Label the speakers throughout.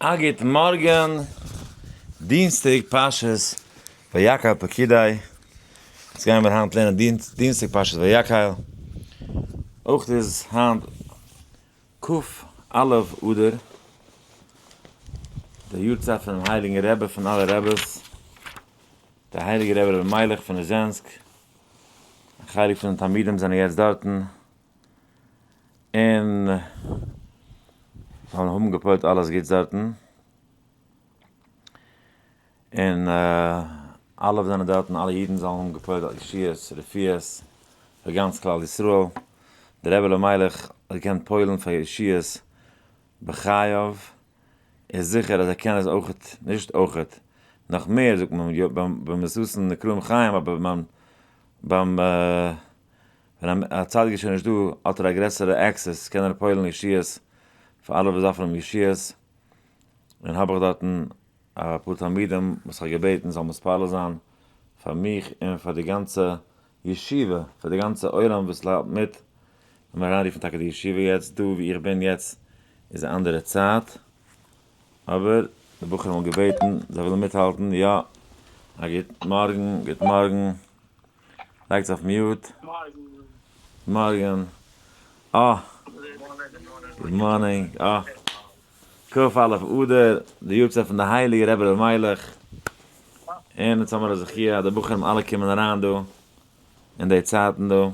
Speaker 1: א גוט מארגן, דינסטאג פרשת ויקהל פקודי, יעצט גייען מיר היינט לערנען דינסטאג פרשת ויקהל, אויך איז היינט כ א אדר, די יארצייט פונעם הייליגן רבי פון אלע רבי'ס, דער הייליגער רבי רבי מיילעך פון ליזענסק, א חלק פון די תלמידים זענען יעצט דארטן, און זאלן האבן געפועלט אלעס גוטס דארטן, און אלע וואס זענען דארטן, אלע אידן זאלן האבן געפועלט ישועות רפואות פאר גאנץ כלל ישראל, דער רבי ר' מיילעך האט געקענט פועל'ן פאר ישועות בחייו, איז זיכער אז ער קען עס אויכעט, נישט אויכעט, נאך מער זאגט מען במסוסן נקראים חיים אבער ביים ביים ווען א צדיק איז שוין נישט דא האט ער א גרעסערע access קען ער פועל'ן ישועות פאר אלע וואס דארפן האבן ישועות, און האב איך דארטן אפאר תלמידים וואס איך האב געבעטן זאלן מתפלל זיין פאר מיך און פאר די גאנצע ישיבה, פאר די גאנצע עולם וואס האלט מיט, לאמיר אריינרופן טאקע די ישיבה יעצט, דא ווי איך בין יעצט איז א אנדערע צייט, אבער די בחורים האבן געבעטן זיי ווילן מיטהאלטן, יא, א גוט מארגן, גוט מארגן, לייגטס אויף mute. מארגן. אה. Good morning. אה. כ א אדר, די יארצייט פון די הייליגע רבי ר' מיילעך. און אונז האמיר א זכיה אז די בחורים אלע קומען אריין דא אין די צייטן דא.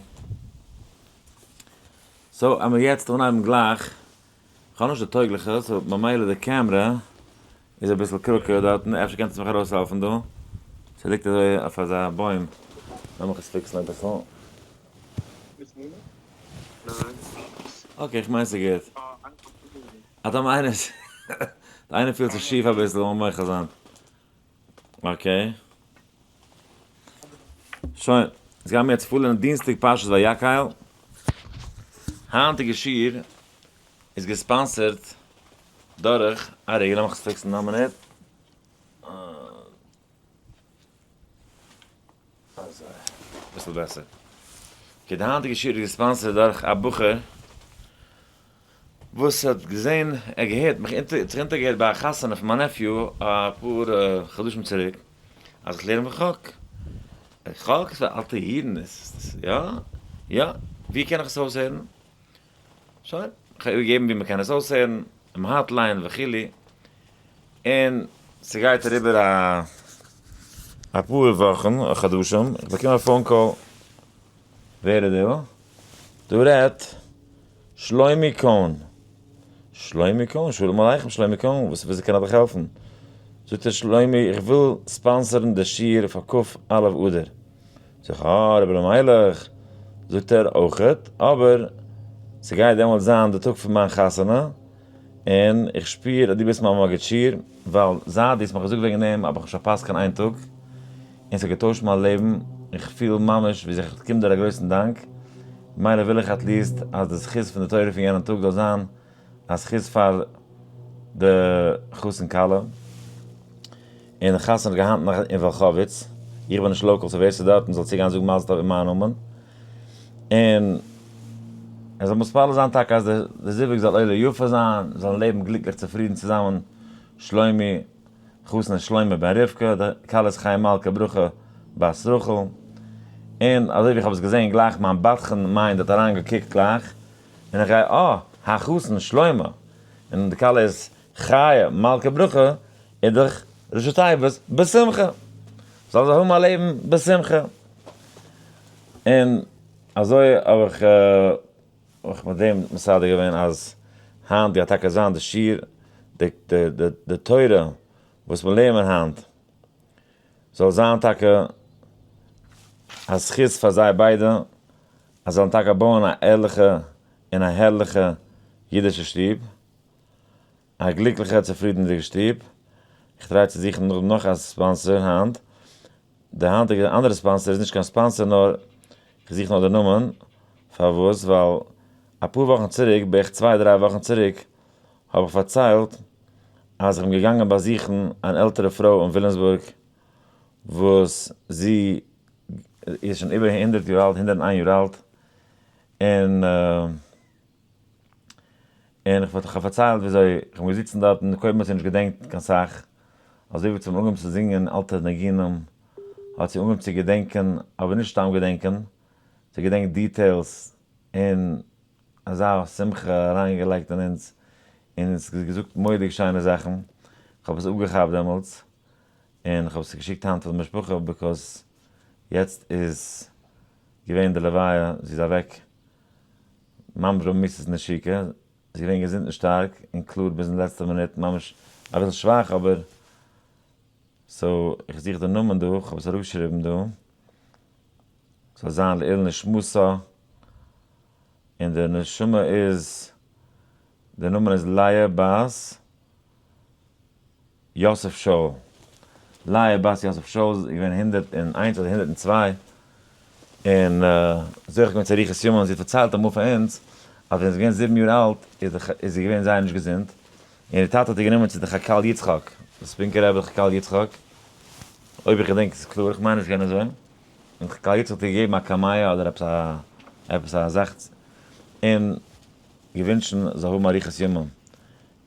Speaker 1: So עמיר יעצט אנהייבן גלייך. כ'האב נישט די טויגליכע, so ממילא די קעמרע איז אביסל crooked דארטן, אפשר קענסטו מיך ארויסהעלפן דא? ס'ליגט אזוי אויף אזא בוים, לאמיך עס fix ן אביסל. Okay, כ'מיין ס'גוט. אז טאמער איינער איז איינער פילט זיך שיף אביסל, זאל מיר מוחל זיין. Okay. שוין, יעצט גיימיר יעצט פארלערנען דינסטאג פרשת ויקהל. היינטיגע שיעור איז גע sponsor ט דורך א רגע, לאמיך עס fix ן א מינוט. אזוי, אביסל בעסער. Okay, די היינטיגע שיעור איז גע sponsor ט דורך א בחור וואס האט געזען, ער געהערט, מיך זיך אונטערגעהערט ביי א חתונה פון מיין nephew אפאר חדשים צוריק, אז איך לערן פון חק. חק איז פאר אלטע אידן, איז יא? יא? ווי קען איך עס אויסהערן? שוין, איך האב איבערגעגעבן ווי מ'קען עס אויסהערן, און hotline וכו', און ס'גייט אריבער א אפאר וואכן, חדשים, איך באקום א phone call, ווער איז דא? דא רעדט שלומי קאהן. שלומי קאהן? שלום עליכם שלומי קאהן, וואס וויאזוי קען איך דיך העלפן? זאגט ער שלומי איך וויל sponsor ן די שיעור פאר כ א אדר. זאג איך אה רבי אלימלך, זאגט ער אויכעט, אבער ס'גייט דעמאלטס זיין די טאג פון מיין חתונה, און איך שפיר אז דו ביסט מיין מגיד שיעור, ווייל זייט דו האסט מיך געזאגט וועגן דעם האב איך נישט פארפאסט קיין איין טאג, און ס'האט געטוישט מיין לעבן, איך פיל ממש ווי איך קום דיר א גרויסן דאנק, ממילא וויל איך at least אז די זכות פון די תורה פון יענעם טאג זאל זיין א זכות פאר די חתן כלה, און די חתונה האט געהאנט נאך אין וועלכאוויץ, איך בין נישט local so ווער ס'איז דארטן זאל צוגיין זאגן מזל טוב אין מיין נאמען, און ער זאל מתפלל זיין טאקע אז די זיווג זאל עולה יפה זיין, זאלן לעבן גליקליך צופרידן צוזאמען, שלומי, חתן שלמה בן רבקה, די כלה איז חיה מלכה ברכה בת רחל, און אזוי ווי איך האב עס געזען גלייך מיין בדחן mind האט אריין געקוקט גלייך, און איך גיי אה, החתן שלמה, און די כלה איז חיה מלכה ברכה, איז דאך ראשי תיבות בשמחה, זאל זיי האבן א לעבן בשמחה, און אזוי האב איך אויך מיט דעם מסדר געווען אז היינט גייט טאקע זיין די שיעור, די תורה וואס מיר לערנען היינט זאל זיין טאקע א זכות פאר זיי ביידע אז זיי זאלן טאקע בויען א ערליכע און א הערליכע אידישע שטוב, א גליקליכע צופרידענדיגע שטוב. איך try צו זוכן נאך א sponsor היינט, די היינטיגע אנדערע sponsor איז נישט קיין sponsor נאר איך זוך נאר די נאמען, פארוואס? ווייל אפאר וואכן צוריק, בערך צוויי דריי וואכן צוריק, האב איך פארציילט אז איך בין געגאנגען באזוכן אן עלטערע פרוי אין וויליאמסבורג וואס זי איז שוין איבער 100 יאר אלט, 101 יאר אלט, און. און איך האב פארציילט וויאזוי איך בין געזיצן דארט און קודם האט זי נישט געדענקט קיין סאך, אזוי ווי צום אנגעהויבן צו זינגען אלטע ניגונים האט זי אנגעהויבן צו געדענקען, אבער נישט סתם געדענקען, זי געדענקט details און אזא שמחה אריינגעלייגט אין אונז, און אונז געזאגט מורא'דיג שיינע זאכן, איך האב עס אפגעכאפט דעמאלטס, און איך האב עס געשיקט היינט פאר די משפחה because יעצט איז געווען די לוויה, זי איז אוועק ממש במיתת נשיקה, זי איז געווען געזונט און שטארק און קלאר ביזן לעצטע מינוט, ממש אביסל שוואך אבער, so איך זוך די נאמען דא, איך האב עס אראפגעשריבן דא, ס'זאל זיין לעילוי נשמתה, און די נשמה איז, די נאמען איז לאה בת יוסף שאול. לאה בת יוסף שאול איז געווען 101 אדער 102, און זוכה געווען צו אריכות ימים, זי האט פארציילט אמאל פאר אונז, אז ווען זי איז געווען 7 יאר אלט, איז זי געווען זייער נישט געזונט, און איר טאטע האט איר גענומען צו די חקל יצחק, די ספינקער רבי חקל יצחק, אויב איך געדענק עס קלאר, איך מיין עס איז געווען אזוי, און חקל יצחק האט איר געגעבן א קמיע אדער עפעס א זאך, און געווינטשן זאל האבן אריכות ימים,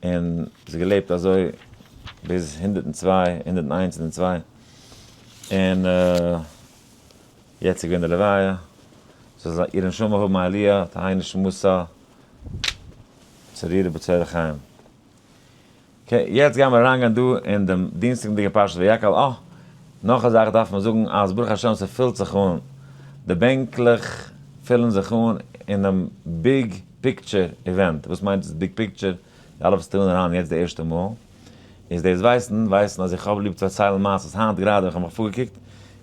Speaker 1: און זי געלעבט אזוי ביז 102, 101, 102, און יעצט איז געווען די לוויה, זאל איר נשמה האבן א עליה, תהא נשמתה צרורה בצרור החיים. Okay, יעצט גייען מיר אריינגיין דא אין דעם דינסטאג'דיגע פרשת ויקהל. אה, נאך א זאך דארף מען זאגן, אז ברוך השם ס'פילט זיך אן, די בענקלעך פילן זיך אן אינעם big picture event. וואס מיינט דאס big picture? די אלע וואס טוען אריין יעצט די ערשטע מאל, איז דאס ווייסן אז איך האב ליב צו פארציילן מעשות. היינט גראדע, איך האב מיך פארגעקוקט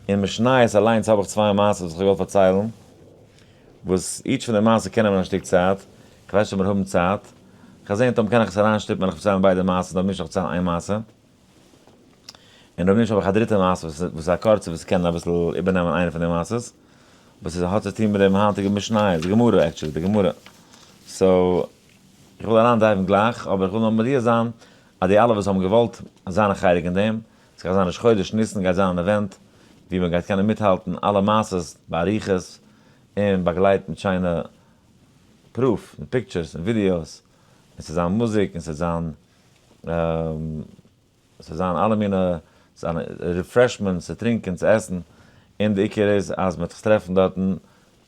Speaker 1: אין משניות אליינס האב איך צוויי מעשות וואס איך האב געוואלט פארציילן, וואס each פון די מעשה קען נעמען א שטיק צייט, איך ווייס נישט אויב מיר האבן צייט, איך האב זעהן טאמער קען איך עס אריינשטופן וועל איך פארציילן ביידע מעשות, אויב נישט וועל איך פארציילן איין מעשה, און אויב נישט האב איך א דריטע מעשה וואס איז א קורצע וואס קען אביסל איבערנעמען איינע פון די מעשות, וואס איז האט צו טון מיט דעם היינטיגע משניות, די גמרא actually, די גמרא. So, איך וויל אריין dive ן גלייך, אבער איך וויל נאר מודיע זיין אז די אלע וואס האבן געוואלט זיין א חלק אין דעם, עס גייט זיין ראש חודש ניסן גייט זיין אן event ווי מען גייט קענען מיטהאלטן אלע מעשות באריכות און באגלייט מיט שיינע proof מיט pictures און videos, און ס'וועט זיין מוזיק און ס'וועט זיין ס'וועט זיין אלע מיני refreshments צו טרינקען צו עסן, און די עיקר איז אז מ'וועט זיך טרעפן דארטן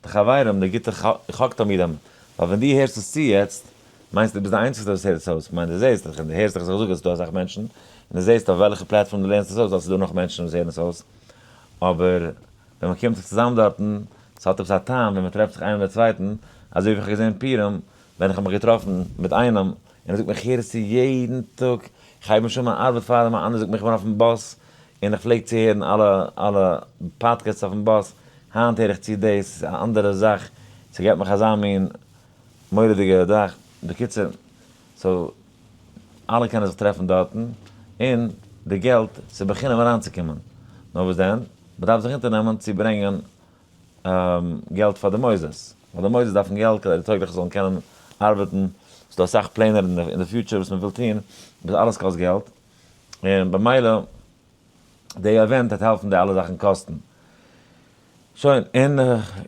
Speaker 1: די חברים, די גוטע חק תלמידים, ווייל ווען דו הערסט עס צו יעצט, מיינסטו דו ביסט די איינציגסטע וואס הערט עס אויס, כ'מיין דו זעסט דאך און דו הערסט דאך אז איך זאג אז ס'דא אסאך מענטשן, און דו זעסט אויף וועלכע platform דו לערנסט עס אויס אז ס'דא נאך מענטשן וואס הערן עס אויס, אבער ווען מ'קומט זיך צוזאם דארטן, ס'האט עפעס א טעם ווען מ'טרעפט זיך איינער מיט די צווייטן, אזוי ווי איך האב געזען פורים ווען איך האב מיך געטראפן מיט איינעם, און ער זאגט מיר איך הער עס צו יעדן טאג, איך הייב נישט אן מיין ארבעט פאר דעם, א אנדערע זאגט מיר איך בין אויפן באס, און איך פלעג צו הערן אלע אלע podcasts אויפן באס, היינט הער איך צו דאס, ס'איז א אנדערע זאך, ס'געבט מיך אזא מין מורא'דיגע זאך, בקיצור, so אלע קענען זיך טרעפן דארטן, און די געלט, ס'איז בחינם אריינצוקומען, נאר וואס דען, מ'דארף זיך אונטערנעמען צו ברענגען געלט פאר די מוסדות, ווייל די מוסדות דארפן געלט כדי די טויגליכע זאלן קענען ארבעטן, ס'איז דא אסאך פלענער אין די future וואס מ'וויל טון, וואס אלעס קאסט געלט, און במילא די event וועט העלפן די אלע זאכן קאסטן. שוין, און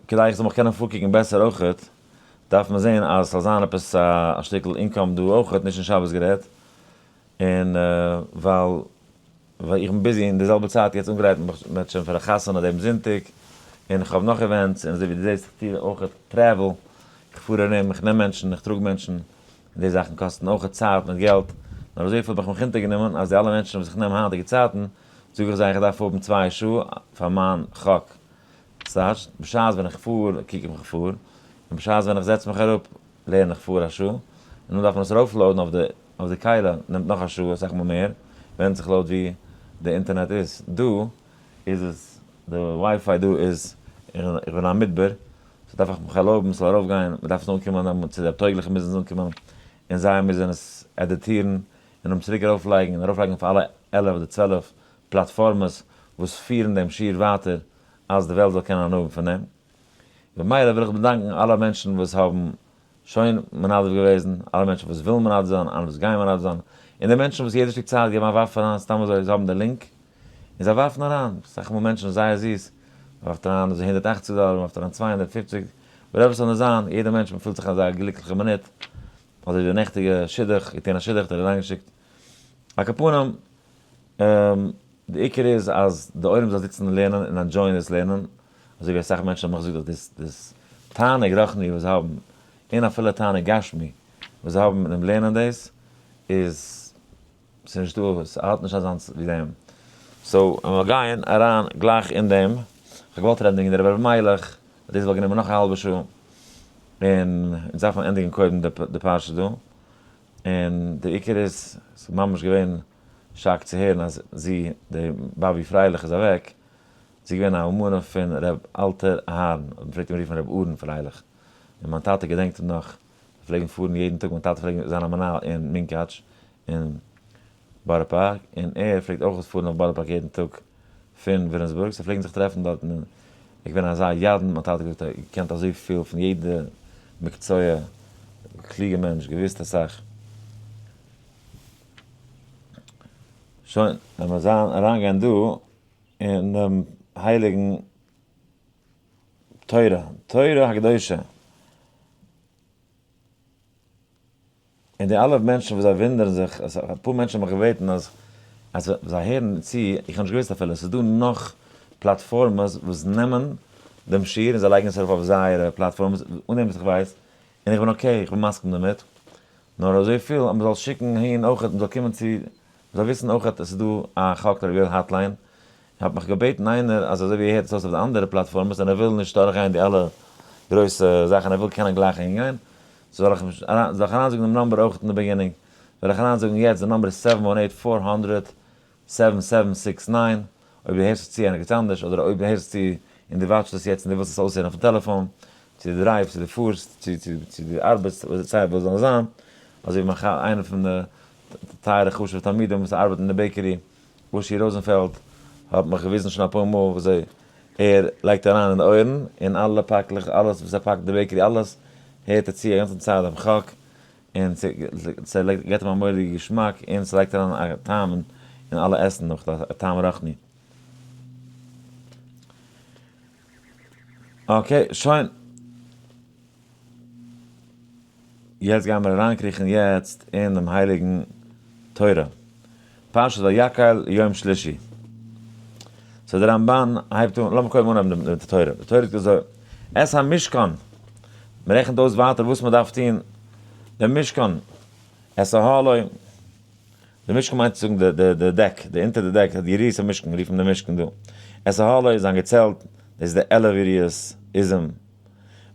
Speaker 1: כדי איך זאל מיך קענען פארקוקן בעסער אויכעט, דארף מען זען אז ס'זאל זיין עפעס א שטיקל income דא אויכעט, נישט אין שבת גערעדט, און ווייל ווייל איך בין busy אין די זעלבע צייט יעצט אנגרייטן מיך מיט שוין פאר א חתונה דעם זונטאג, און איך האב נאך events, און אזוי ווי דו זעסט איך טוה אויכעט travel, איך פאר ארום, איך נעם מענטשן, איך טראג מענטשן, און די זאכן קאסטן אויכעט צייט מיט געלט, נאר אזויפיל האב איך מיך אונטערגענומען אז די אלע מענטשן וואס איך נעם היינטיגע צייטן, זאג איך זיי איך דארף האבן 2 שעה פאר מיין חק. ס'טייטש, בשעת ווען איך פאר, קוק איך מיך פאר, און בשעת ווען איך זעץ מיך אראפ, לערן איך פאר א שעה, און דאן דארף מען עס ארויפ load ן אויף די כלי, נעמט נאך א שעה, אסאך מאל מער, ווענדט זיך לויט ווי די אינטערנעט איז. דא איז עס, די WiFi דא איז, איך בין א מדבר, so דארף איך מיך ערלויבן ס'זאל ארויפגיין, מ'דארף עס אנקומען צו די טויגליכע מוזן עס אנקומען, און זיי מוזן עס עדיטירן, און אים צוריק ארויפלייגן, און ארויפלייגן אויף אלע 11 אדער 12 פלאטפארמעס וואס פירן דעם שיעור ווייטער, אז די וועלט זאל קענען הנאה האבן פון דעם. במילא וויל איך באדאנקן אלע מענטשן וואס האבן שוין מנדב געוועזן, אלע מענטשן וואס ווילן מנדב זיין, אלע וואס גייען מנדב זיין, און די מענטשן וואס יעדע שטיק צייט געבן א ווארף אריין סתם אזוי, זיי האבן די link, און זיי ווארפן אריין, אסאך מאל מענטשן זייער זיס, מען ווארפט אריין אזוי 180 דאלער, מען ווארפט אריין 250, whatever ס'זאל נאר זיין, יעדע מענטש, מען פילט זיך אזא גליקליכע מינוט. אזוי ווי די נעכטיגע שידוך, געטון א שידוך, האט ער אריינגעשיקט. על כל פנים, די עיקר איז אז די עולם זאל זיצן און לערנען און enjoy ען דאס לערנען, אזוי ווי אסאך מענטשן האבן מיך געזאגט אז דאס דאס תענוג רוחני וואס זיי האבן, און אפילו תענוג גשמי וואס זיי האבן אינעם לערנען דאס, איז ס'איז נישטא, ס'האט נישט אזאנס ווי דעם. so מיר גייען אריין גלייך אין דעם, כ'האב געוואלט רעדן וועגן די רבי ר' מיילעך, דאס וואלט גענומען נאך א האלבע שעה, און אונז דארפן ענדיגן קודם די פרשה דא, און די עיקר איז, ס'איז ממש געווען shock צו הערן אז זי, די באבי פרייליך איז אוועק, זי איז געווען א אלמנה פון ר' אלטר אהרן, מען פלעגט אים רופן ר' אהרן פרייליך, און מיין טאטע געדענקט אים נאך, זיי פלעגן פארן יעדן טאג, מיין טאטע פלעגט זיין א מנהל אין מונקאטש אין בארא פארק, און ער פלעגט אויך פארן אויף בארא פארק יעדן טאג פון וויליאמסבורג, זיי פלעגן זיך טרעפן דארטן, ער איז געווען אזא ידען, מיין טאטע האט געזאגט ער האט געקענט אזויפיל פון יעדע מקצוע, קלוגע מענטש, געוואוסט אסאך. שוין, לאמיר זיין אריינגיין דא אין דעם הייליגן תורה, תורה הקדושה. און די אלע מענטשן וואס זיי וואונדערן זיך, אפאר מענטשן האבן מיך געבעטן אז אז זיי הערן צו, איך האב נישט געוואוסט אפילו, ס'איז דא נאך פלאטפארמעס וואס נעמען דעם שיעור און זיי לייגן עס ארויף אויף זייערע פלאטפארמעס אן דעם וואס איך ווייס, און איך בין okay, איך בין מסכים דערמיט, נאר אזויפיל אז מ'זאל שיקן אהין אויכעט, מ'זאל קומען צו, מ'זאל וויסן אויכעט אז ס'איז דא א חק לר' יואל hotline, האט מיך געבעטן איינער אז אזוי ווי ער הערט עס אויס אויף די אנדערע פלאטפארמעס און ער וויל נישט דורכגיין די אלע גרויסע זאכן ער וויל קענען גלייך אהינגיין, זאל איך זאל איך אריינזאגן דעם number אויך אין די beginning, וועל איך אריינזאגן יעצט, די number איז 718 400 7769, אויב דו הערסט עס צו ערגעץ אנדערש, אדער אויב דו הערסט צו און דו watch סט עס יעצט און דו ווילסט עס אויסהערן אויפן טעלעפאן, צו דו drive סט, צו דו פארסט, צו צו צו דו ארבעטסט, וואס סיי וואס זאל זיין, אזוי ווי מיין איינער פון די טייערע חשוב'ע תלמידים וואס ארבעט אין די bakery, אושי ראזענפעלד, האט מיך געוויזן שוין אפאר מאל וויאזוי ער לייגט אריין אין די אויערן, און אלע פאקלעך, אלעס וואס ער פאקט די bakery, אלעס הערט ער צו א גאנצן צייט דעם חק, און ס'געט אים א מורא'דיגע געשמאק, און ס'לייגט אריין א טעם אין אלע עסן נאך, א טעם רוחני. okay, שוין. יעצט גייען מיר אריינקריכן יעצט אין דעם הייליגן תורה. פרשת ויקהל יום שלישי. so דער רמבן הייבט אן, לאמיר קודם אנהייבן מיט די תורה. די תורה זאגט אזוי, את המשכן, מען רעכנט אויס ווייטער וואס מען דארף טון, דער משכן, את אהלו, די משכן מיינט צו זאגן די די דעק, די אונטער די דעק, די יריעות המשכן, רופט מען די משכן דא. את אהלו איז זיין געצעלט, דאס איז די 11 יריעות עזים.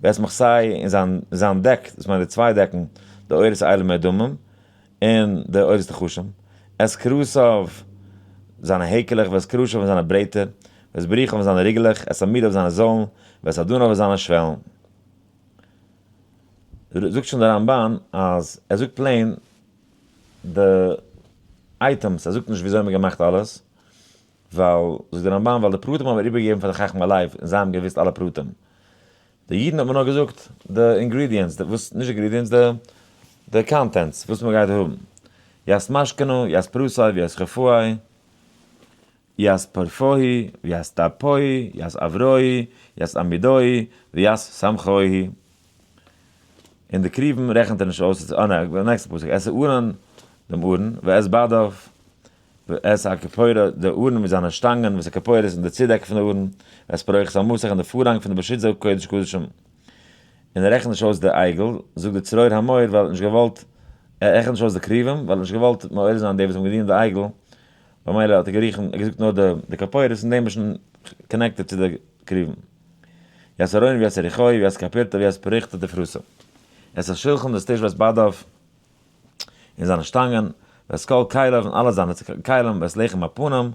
Speaker 1: ואת מחסהו און זיין זיין דעק, דאס מיינט די צוויי דעקן, די עורות אילים מאדמים, און די עורות נחשים. את קרסיו, זיינע העקעלעך, ואת קרשיו און זיינע ברעטער, ואת בריחיו און זיינע ריגעלעך, את עמודיו זיינע זוילן, ואת אדניו און זיינע שוועלן. זאגט שוין דער רמבן אז ער זאגט plain די items, ער זאגט נישט וויאזוי מ'האט געמאכט אלעס, ווייל, זאגט דער רמבן, ווייל די פרטים האבן מיר איבערגעגעבן פאר די חכמי לב און זיי האבן געוואוסט אלע פרטים. די אידן האט מען נאר געזאגט די ingredients, די וואס, נישט ingredients, די די contents וואס מען גייט האבן. ואת משכנו, ואת פרסיו, ואת חפאי, ואת פרפאי, ואת דפאי, ואת אבראי, ואת עמודאי, ואת סמכאי. און די כרובים רעכנט ער נישט אויס, אה ניין, נעקסטע פסוק, את הארון, דעם ארון, ואת בדיו, ואת הכפורת, די ארון מיט זיינע שטאנגען, ואת הכפורת און די צודעק פון די ארון, ואת פרוכת המסך און די פארהאנג פון די באשיצער קודש קדשים. און ער רעכנט נישט אויס די עגל, זאגט די צרור המור, ווייל ער האט נישט געוואלט, ער רעכנט נישט אויס די כרובים, ווייל ער האט נישט געוואלט מעורר זיין די וואס האבן געדינט די עגל, במילא האט ער גערופן, ער געזאגט נאר די כפורת און דעם איז שוין connected צו די כרובים. ואת ארונו ואת ירכו ואת כפרתו ואת פריכתו דפרוסה. ואת השלחן דאס טיש ואת בדיו און זיינע שטאנגען, ואת כל כליו און אלע זיינע כלים, ואת לחם הפנים,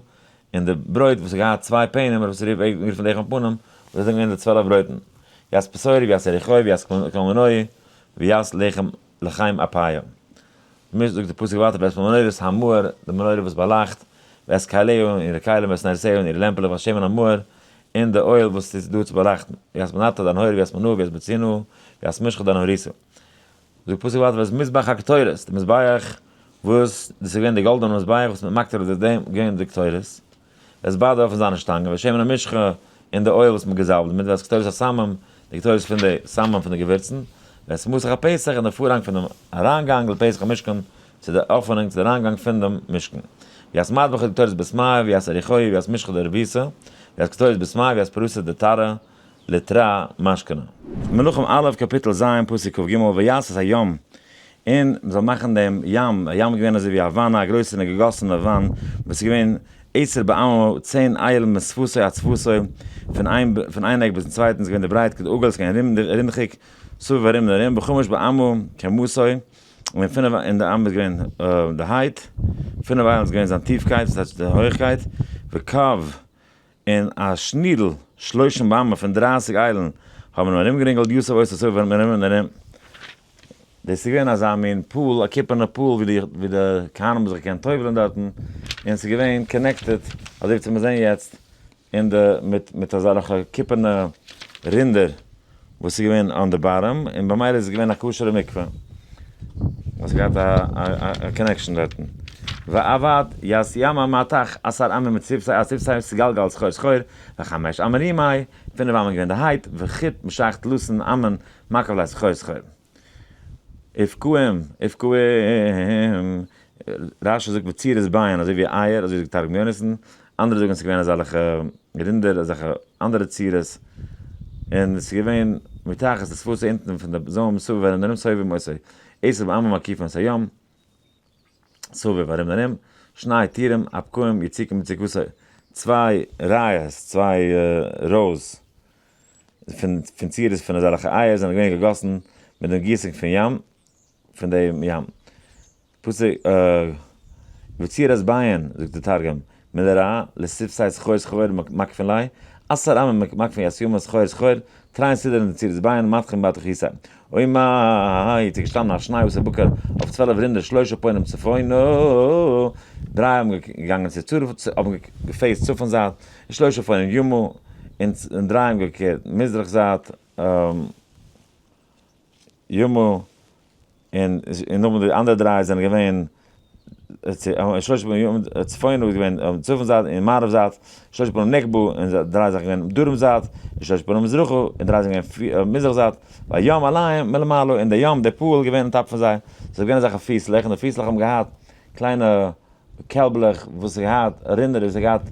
Speaker 1: און די ברויט וואס האט געהאט צוויי פענעמער וואס איז גערופן לחם הפנים, וואס זענען געווען די 12 ברויטן, ואת פתורי ואת ירכו ואת כל מנועי ואת לחם לחם אפיה. מיר זאגט די פסוק ווייטער ואת מנורת המאור, די מנורה וואס באלייכט, ואת כליה און אירע כלים, ואת נרותיה און אירע לעמפעלעך, ואת שמן המאור, און די oil וואס איז דא צו באלייכטן, ואת מנרתה די הנהורה, ואת מנעה, ואת בצינה, ואת משחה די הנהריסה. זאגט פסוק ווייטער ואת מזבח הקטורת, די מזבח וואס דאס איז געווען די גאלדענע מזבח וואס מ'האט מקטיר אויף דעם געווען די קטורת, ואת בדיו אויף זיינע שטאנגען, ואת שמן המשחה און די oil וואס מ'האט געזאלבט דערמיט, ואת קטורת הסמים, די קטורת פון די סמים פון די געווירצן, ואת מסך הפתח און די פארהאנג פון דעם אריינגאנג לפתח המשכן, צו די עפענונג, צו די אריינגאנג פון דעם משכן. ואת מטבחו דקטורת בסמיא, ואת ירכו, ואת משחו דרבותא, ואת קטורת בסמיא, ואת פרסה דטרא לתרא משכנא. מלכים א', קאפיטל ז', פסוק כג, ויעש את הים, און מען זאל מאכן דעם ים, א ים איז געווען אזוי ווי א וואנע, א גרויסע און א געגאסענע וואן, וואס איז געווען עשר באמה, 10 איילן משפתו עד שפתו, פון איין עק ביזן צווייטן איז געווען די ברייט כדעגל, עס איז געווען רינדעכיג, סביב ארום און ארום, וחמש באמה קומתו, און פינף אין די אמה איז געווען די height, פינף איילן איז געווען זיין טיפקייט, דאס הייסט די הויכקייט, וקו און א שנירל שלושים באמה פון 30 איילן האבן אים ארומגערינגלט יסב אותו סביב ארום און ארום. דאס איז געווען אזא מין pool, א קופערנע pool ווי די כהנים האבן זיך געקענט טובל'ען דארטן, און עס איז געווען connected, אזוי ווי צו מיר זען יעצט, אין די מיט אזעלכע קופערנע רינדער וואס איז געווען on די bottom, און במילא איז עס געווען א כשר'ע מקווה, וואס האט געהאט א connection דארטן. ועבד את ימה מתח עשר אמה מצפתי עד שפתי סגלגל סחור סחור, וחמש אמה רמי, פינף אמה געווען די height, וחוט משח תלתין אמה מקיף ליה סחור סחור. ופקעים, ופקעים, רשי זאגט בצורת ביעין, אזוי ווי אייער, אזוי זאגט תרגום יונתן, אנדערע זאגן עס איז געווען אזעלכע רינדער, אזעלכע אנדערע צורות, און עס איז געווען מתחת לשפתו אונטן פון די זוים סביב ארום ארום סובבים אותו, עשר באמה מקיפין את הים, סביב ארום ארום, שני טורים הפקעים יצוקים בצוקתו, צוויי רייעס, צוויי rows פון צורות פון אזעלכע אייער זענען געווען געגאסן מיט דעם גיסונג פון ים, פון דעם ים. פסוק, בצורת ביעין, זאגט דער תרגום, מלרע, לשפתי סחור סחור מקיפין ליה, עשר אמה מקיפין את ימא סחור סחור, תרין סדרין דצורת ביעין, מתחין בתוכיתיה. אוי מיי, איז געשטאנען א שניי וואס איז בקר אויף 12 רינדער, שלושה פונים צפונה, דריי האבן געגאנגען צו צפון, האבן גע face ט צפון זייט, און שלושה פונים ימה, און דריי האבן געקערט מזרח זייט, ימה, און נאכדעם די אנדערע דריי זענען געווען שלושה פנים צפון איז געווען צפון זייט און מערב זייט, שלושה פנים נגבה און דריי זענען געווען דרום זייט, און שלושה פנים מזרחה און דריי זענען געווען מזרח זייט, והים עליהם מלמעלה און די ים די pool איז געווען on top פון זיי, ס'איז געווען אזעלכע פיסלעך און די פיסלעך האבן געהאט קליינע קעלבלעך וואס האט געהאט רינדער וואס האט געהאט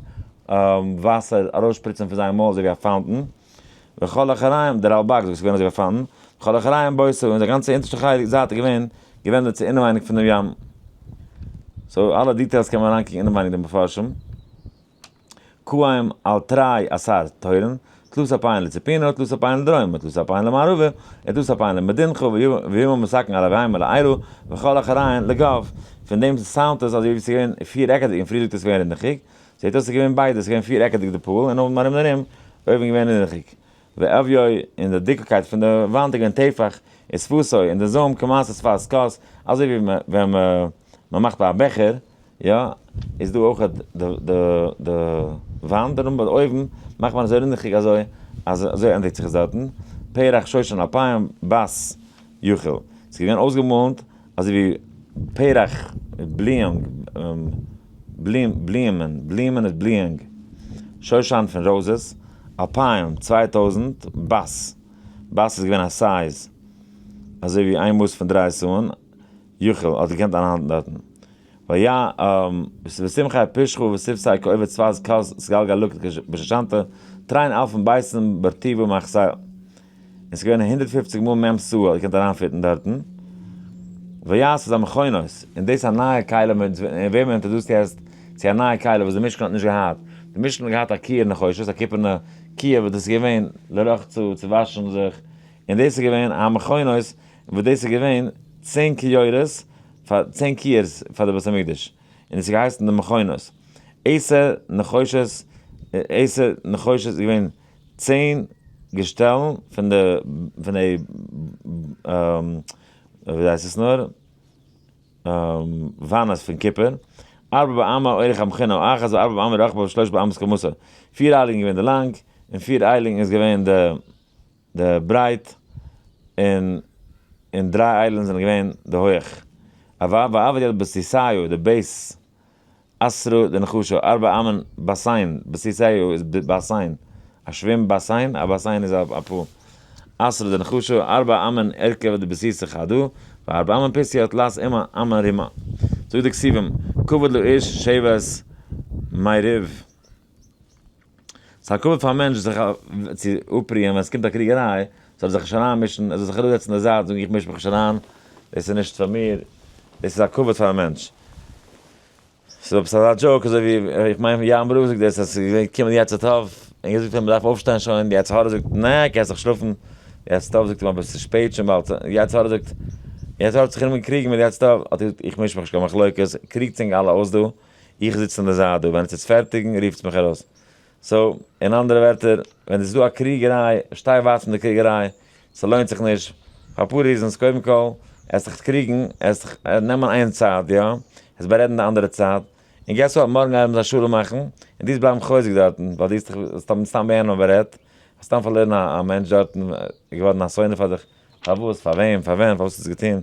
Speaker 1: וואסער ארויסשפריצן פון זייער מויל אזוי ווי א fountain. וכל אחוריים, דער רלבג זאגט ס'איז געווען אזוי ווי א fountain, וכל אחוריים באותו, און די גאנצע אונטערשטע חלק זייט איז געווען געווענדעט צו אינעווייניג פון דעם ים. so אלע details קען מען אריינקוקן אינעווייניג דעם מפרשים. קיים על תרי עשר תורין, תלת אפיים לצפונה, תלת אפיים לדרומה, תלת אפיים למערבה, און תלת אפיים למדינחה, וימה מתקן על אביהם ולעירו, וכל אחוריים לגב. פון דעם sound עס אזוי ווי ס'איז געווען פיר עקעדיג, און פריער זאגט ער ס'איז געווען רינדעכיג. זעט אויס ס'איז געווען ביידע, ס'איז געווען פיר עקעדיג די pool, און ארום און ארום, אויבן געווען רינדעכיג. ועביו, און די דיקקייט פון די וואנט איז געווען טפח, ושפתו, און די זוים כמעשה שפת כוס, אזוי ווי ווען מ'מאכט ביי א בעכער, יא, איז דא אויך די וואנט, און ביי אויבן מאכט מען אזוי רינדעכיג אזוי, אז אזוי ענדיגט זיך עס דארטן, פרח שושן אלפיים בת יחיל, ס'איז געווען אויסגעמאלנט אזוי ווי פרח בליאונג, בליעמען, בליעמען איז בליאונג, שושן פון roses, אלפיים, 2000, בת, בת איז געווען א size, אזוי ווי איין מאס פון דריי סאה'ן, יחיל האט געקענט איינהאלטן דארטן. והיה, וסמכי פשחו ושפתי כעובד שפת כוס סגלגל לקט בשושנתא, תרין אלפין ביתין ברטיבא מחסל. און ס'איז געווען 150 מאל מ' סאה האט געקענט אריינ fit ן דארטן. ויעש את המכונות, און דאס איז א נייע כלי מיט וועם מען introduce ט יעצט צו א נייע כלי וואס די משכן האט נישט געהאט. די משכן האט געהאט א כיור נחושת, א קופערנע כיור וואס דאס איז געווען לרחצה צו וואשן זיך, און דאס איז געווען המכונות וואס דאס איז געווען 10 כיורות פאר 10 כיור'ס פאר די בית המקדש, און עס איז געהייסן די מכונות. עשר נחושת, עשר נחושת איז געווען 10 געשטעלן פון די, ווי הייסט עס נאר, וואנעס פון קופער. ארבע באמה אורך המכונה אחת וארבע באמה רחבה ושלוש באמות קומתו. פיר איילינג געווען די לאנג, און פיר איילינג איז געווען די ברייט, און דריי איילינג זענען געווען די הויך. ועבד יד בסיסאיו, די base, עשרה די נחשה, ארבע אמן באסיין, בסיסאיו איז באסיין, א שווים באסיין, א באסיין איז א pool. אתרא דנחשא, ארבע אמין ארכבא דבסיסא חדא, וארבע אמין פסיא תלת אמין רימא. זאגט די כתובים, כבוד לאיש שבת מריב. ס'איז א כבוד פאר א מענטש זיך צו אפרוען ווען עס קומט א קריגעריי, זאל ער זיך נישט אריינמישן, ער זאל זיך אראפזעצן אין די זייט זאגן איך מיש מיך נישט אריין, דאס איז נישט פאר מיר, דאס איז א כבוד פאר א מענטש. ס'איז עפעס אזא joke אזוי ווי, איך מיין ים ברוך זאגט דאס אז ס'איז געווען געקומען די יצר טוב און געזאגט אים מ'דארף אויפשטיין שוין, די יצר הרע זאגט נע קענסט נאך שלאפן, די יצר טוב זאגט אים אבער ס'איז שפעט שוין באלד, די יצר הרע זאגט, די יצר הרע האט זיך גענומען קריגן מיט די יצר טוב, האט ער געזאגט איך מיש מיך נישט קיין מחלוקת, קריגטס ענק אלע אויס דא, איך זיץ אין די זייט דא, ווען עטס וועטס פערטיגן רופטס מיך ארויס. so, אין אנדערע ווערטער, ווען עס איז דא א קריגעריי, שטיי ווייט פון די קריגעריי, ס'לוינט זיך נישט, פאר אפאר reasons, קודם כל, עס זיך קריגן, עס זיך נעמען איין צד, יא, עס בארעדן די אנדערע צד, און guess what, מארגן גייען זיי שלום מאכן, און דו וועסט בלייבן חוזק דארטן, ווייל דו האסט דיך סתם סתם ביי בארעדט, האסט סתם פארלוירן א מענטש דארטן, געווארן א שונא פאר דיך, פארוואס, פארוועם, פארווען, פארוואס האסטו עס געטון,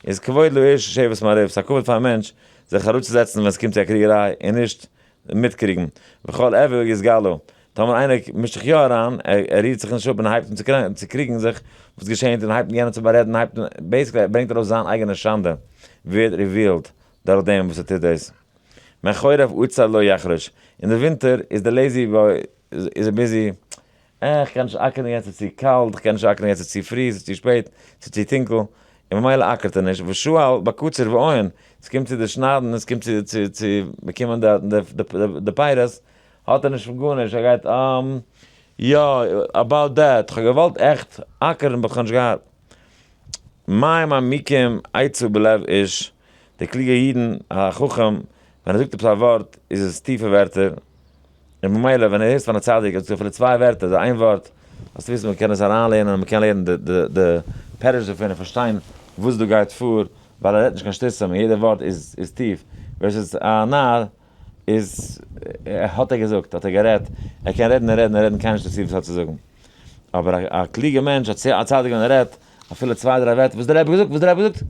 Speaker 1: איז כבוד לאיש שבת מריב, ס'איז א כבוד פאר א מענטש זיך אראפצוזעצן ווען עס קומט צו א קריגעריי און נישט מיטקריגן, וכל עוה יתגלו, טאמער איינער מישט זיך יא אריין, ער רירט זיך נישט אפ און הייבט אן צו קריגן זיך, וואס געשענט, און הייבט אן יענעם צו בארעדן, הייבט אן, basically ער ברענגט ארויס זיין אייגענע שאנדע, ווערט revealed דורך דעם וואס ער טוט דאס. מחורב אוצר לא יחרוש, אין די ווינטער איז די lazy boy איז ער busy, אה, איך קען נישט אקערן יעצט ס'איז צו קאלט, איך קען נישט אקערן יעצט ס'איז צו פרי, ס'איז צו שפעט, ס'איז צו טונקל, און ממילא אקערט ער נישט, ושעל בקציר ואין, ס'קומט צו די שניידן, ס'קומט צו צו צו באקומען די די די פירות, האט ער נישט פון גארנישט, ער גייט אממ, יא, about that, כ'האב געוואלט עכט אקערן but כ'האב נישט געהאט. מים עמוקים עצה בלב איש, די קלוגע אידן, א חכם, ווען ער זאגט עפעס א ווארט איז עס טיפע ווערטער, און ממילא ווען ער הערט פון א צדיק ער זאגט אפילו צוויי ווערטער אדער איין ווארט, זאלסטו וויסן מען קען עס אריינלערנען און מען קען לערנען די די פירוש דערפון און פארשטיין וואס דא גייט פאר, ווייל ער רעדט נישט קיין שטותים און יעדע ווארט איז איז טיף, versus א נאר איז האט ער געזאגט האט ער גערעדט, ער קען רעדן און רעדן און רעדן קיינער נישט אינטערעסירט וואס ער האט צו זאגן, אבער א קלוגע מענטש א צדיק ווען ער רעדט אפילו צוויי דריי ווערטער, וואס דער רבי געזאגט, וואס דער רבי געזאגט,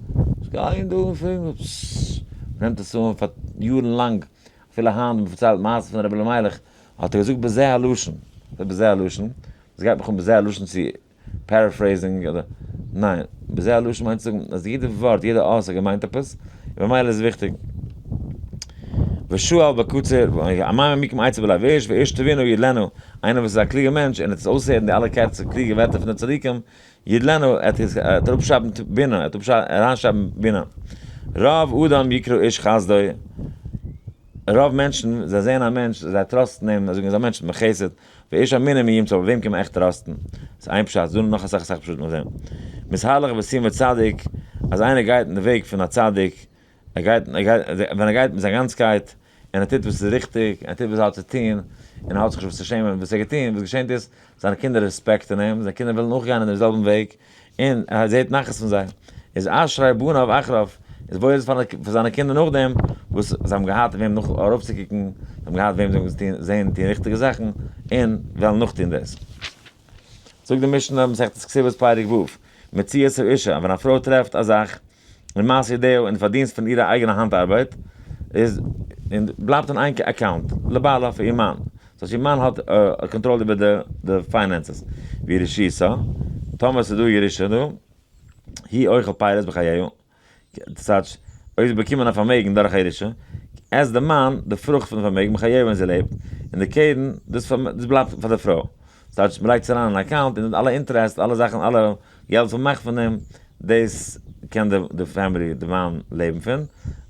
Speaker 1: גיין דא און פרעגן, נעמט עס אן פאר יארן לאנג, אפילו היינט ווען מ'פארציילט מעשות פון רבי אלימלך, האט ער געזאגט בזה הלשון, בזה הלשון, וואס גייט מיך אן בזה הלשון צו paraphrasing אדער, ניין, בזה הלשון מיינט צו זאגן אז יעדע ווארט, יעדע אות האט געמיינט עפעס, און ממילא איז עס וויכטיג. ושעל בקציר, המים עמוקים עצה בלב איש, ואיש תבונה ידלנו, איינער וואס איז א קלוגער מענטש און ער טוט אויסהערן די אלע קערצער קלוגע ווערטער פון די צדיקים, ידלנו, ער וועט אראפשרייבן בינה, ער וועט אריינשרייבן בינה. רוב אדם יקרא איש חסדו, רוב מענטשן, זיי זעען א מענטש, זיי trust ן אים, זיי זאגן ער איז א מענטש מיט חסד, ואיש אמינים מי ימצא, אבער וועם קען מען עכט trust ן? ס'איז איין פשט, ס'דא נאך אסאך אסאך פשטים אויף דעם. מתהלך בסימא צדיק, אז איינער גייט אין די וועג פון א צדיק, ער גייט, ער גייט, ווען ער גייט מיט זיין גאנצקייט, און ער טוט וואס איז ריכטיג, און ער טוט וואס ער האט צו טון, און ער האט זיך נישט וואס צו שעמען וואס ער האט געטון, וואס געשענט איז, זיינע קינדער respect ן אים, זיינע קינדער ווילן אויך גיין אין דעם זעלבן וועג, און ער זעט נחת פון זיי. איז אשרי בניו אחריו, איז וואויל איז פאר זיינע קינדער נאכדעם וואס זיי האבן געהאט וועם נאך ארויפצוקוקן, זיי האבן געהאט וועם זיי האבן זען טון ריכטיגע זאכן, און וועלן נאכטון דאס. זאגט די משנה, מסכת כתובות פרק ו', מציאת האישה, ווען א פרוי טרעפט א זאך, און מעשה ידיה און די פארדינסט פון אירע אייגענע האנט ארבייט איז און בלייבט אין איין account לבעלה פאר איר מאן, סאו איר מאן האט קאנטראל איבער די די finances, וירושתה, טאמער ס'איז דא ירושה דא, הוא אוכל פירות בחייה, ס'טייטש אויב זי באקומען א פארמעגן דורך א ירושה, עסט די מאן די פרוכט פון די פארמעגן בחייה ווען זי לעבט, און די קרן דאס בלייבט פאר די פרוי, ס'טייטש מ'לייגט עס אריין אין account און אלע interest אלע זאכן אלע געלט וואס מ'מאכט פון דעם, דאס קען די family, די מאן לעבן פון,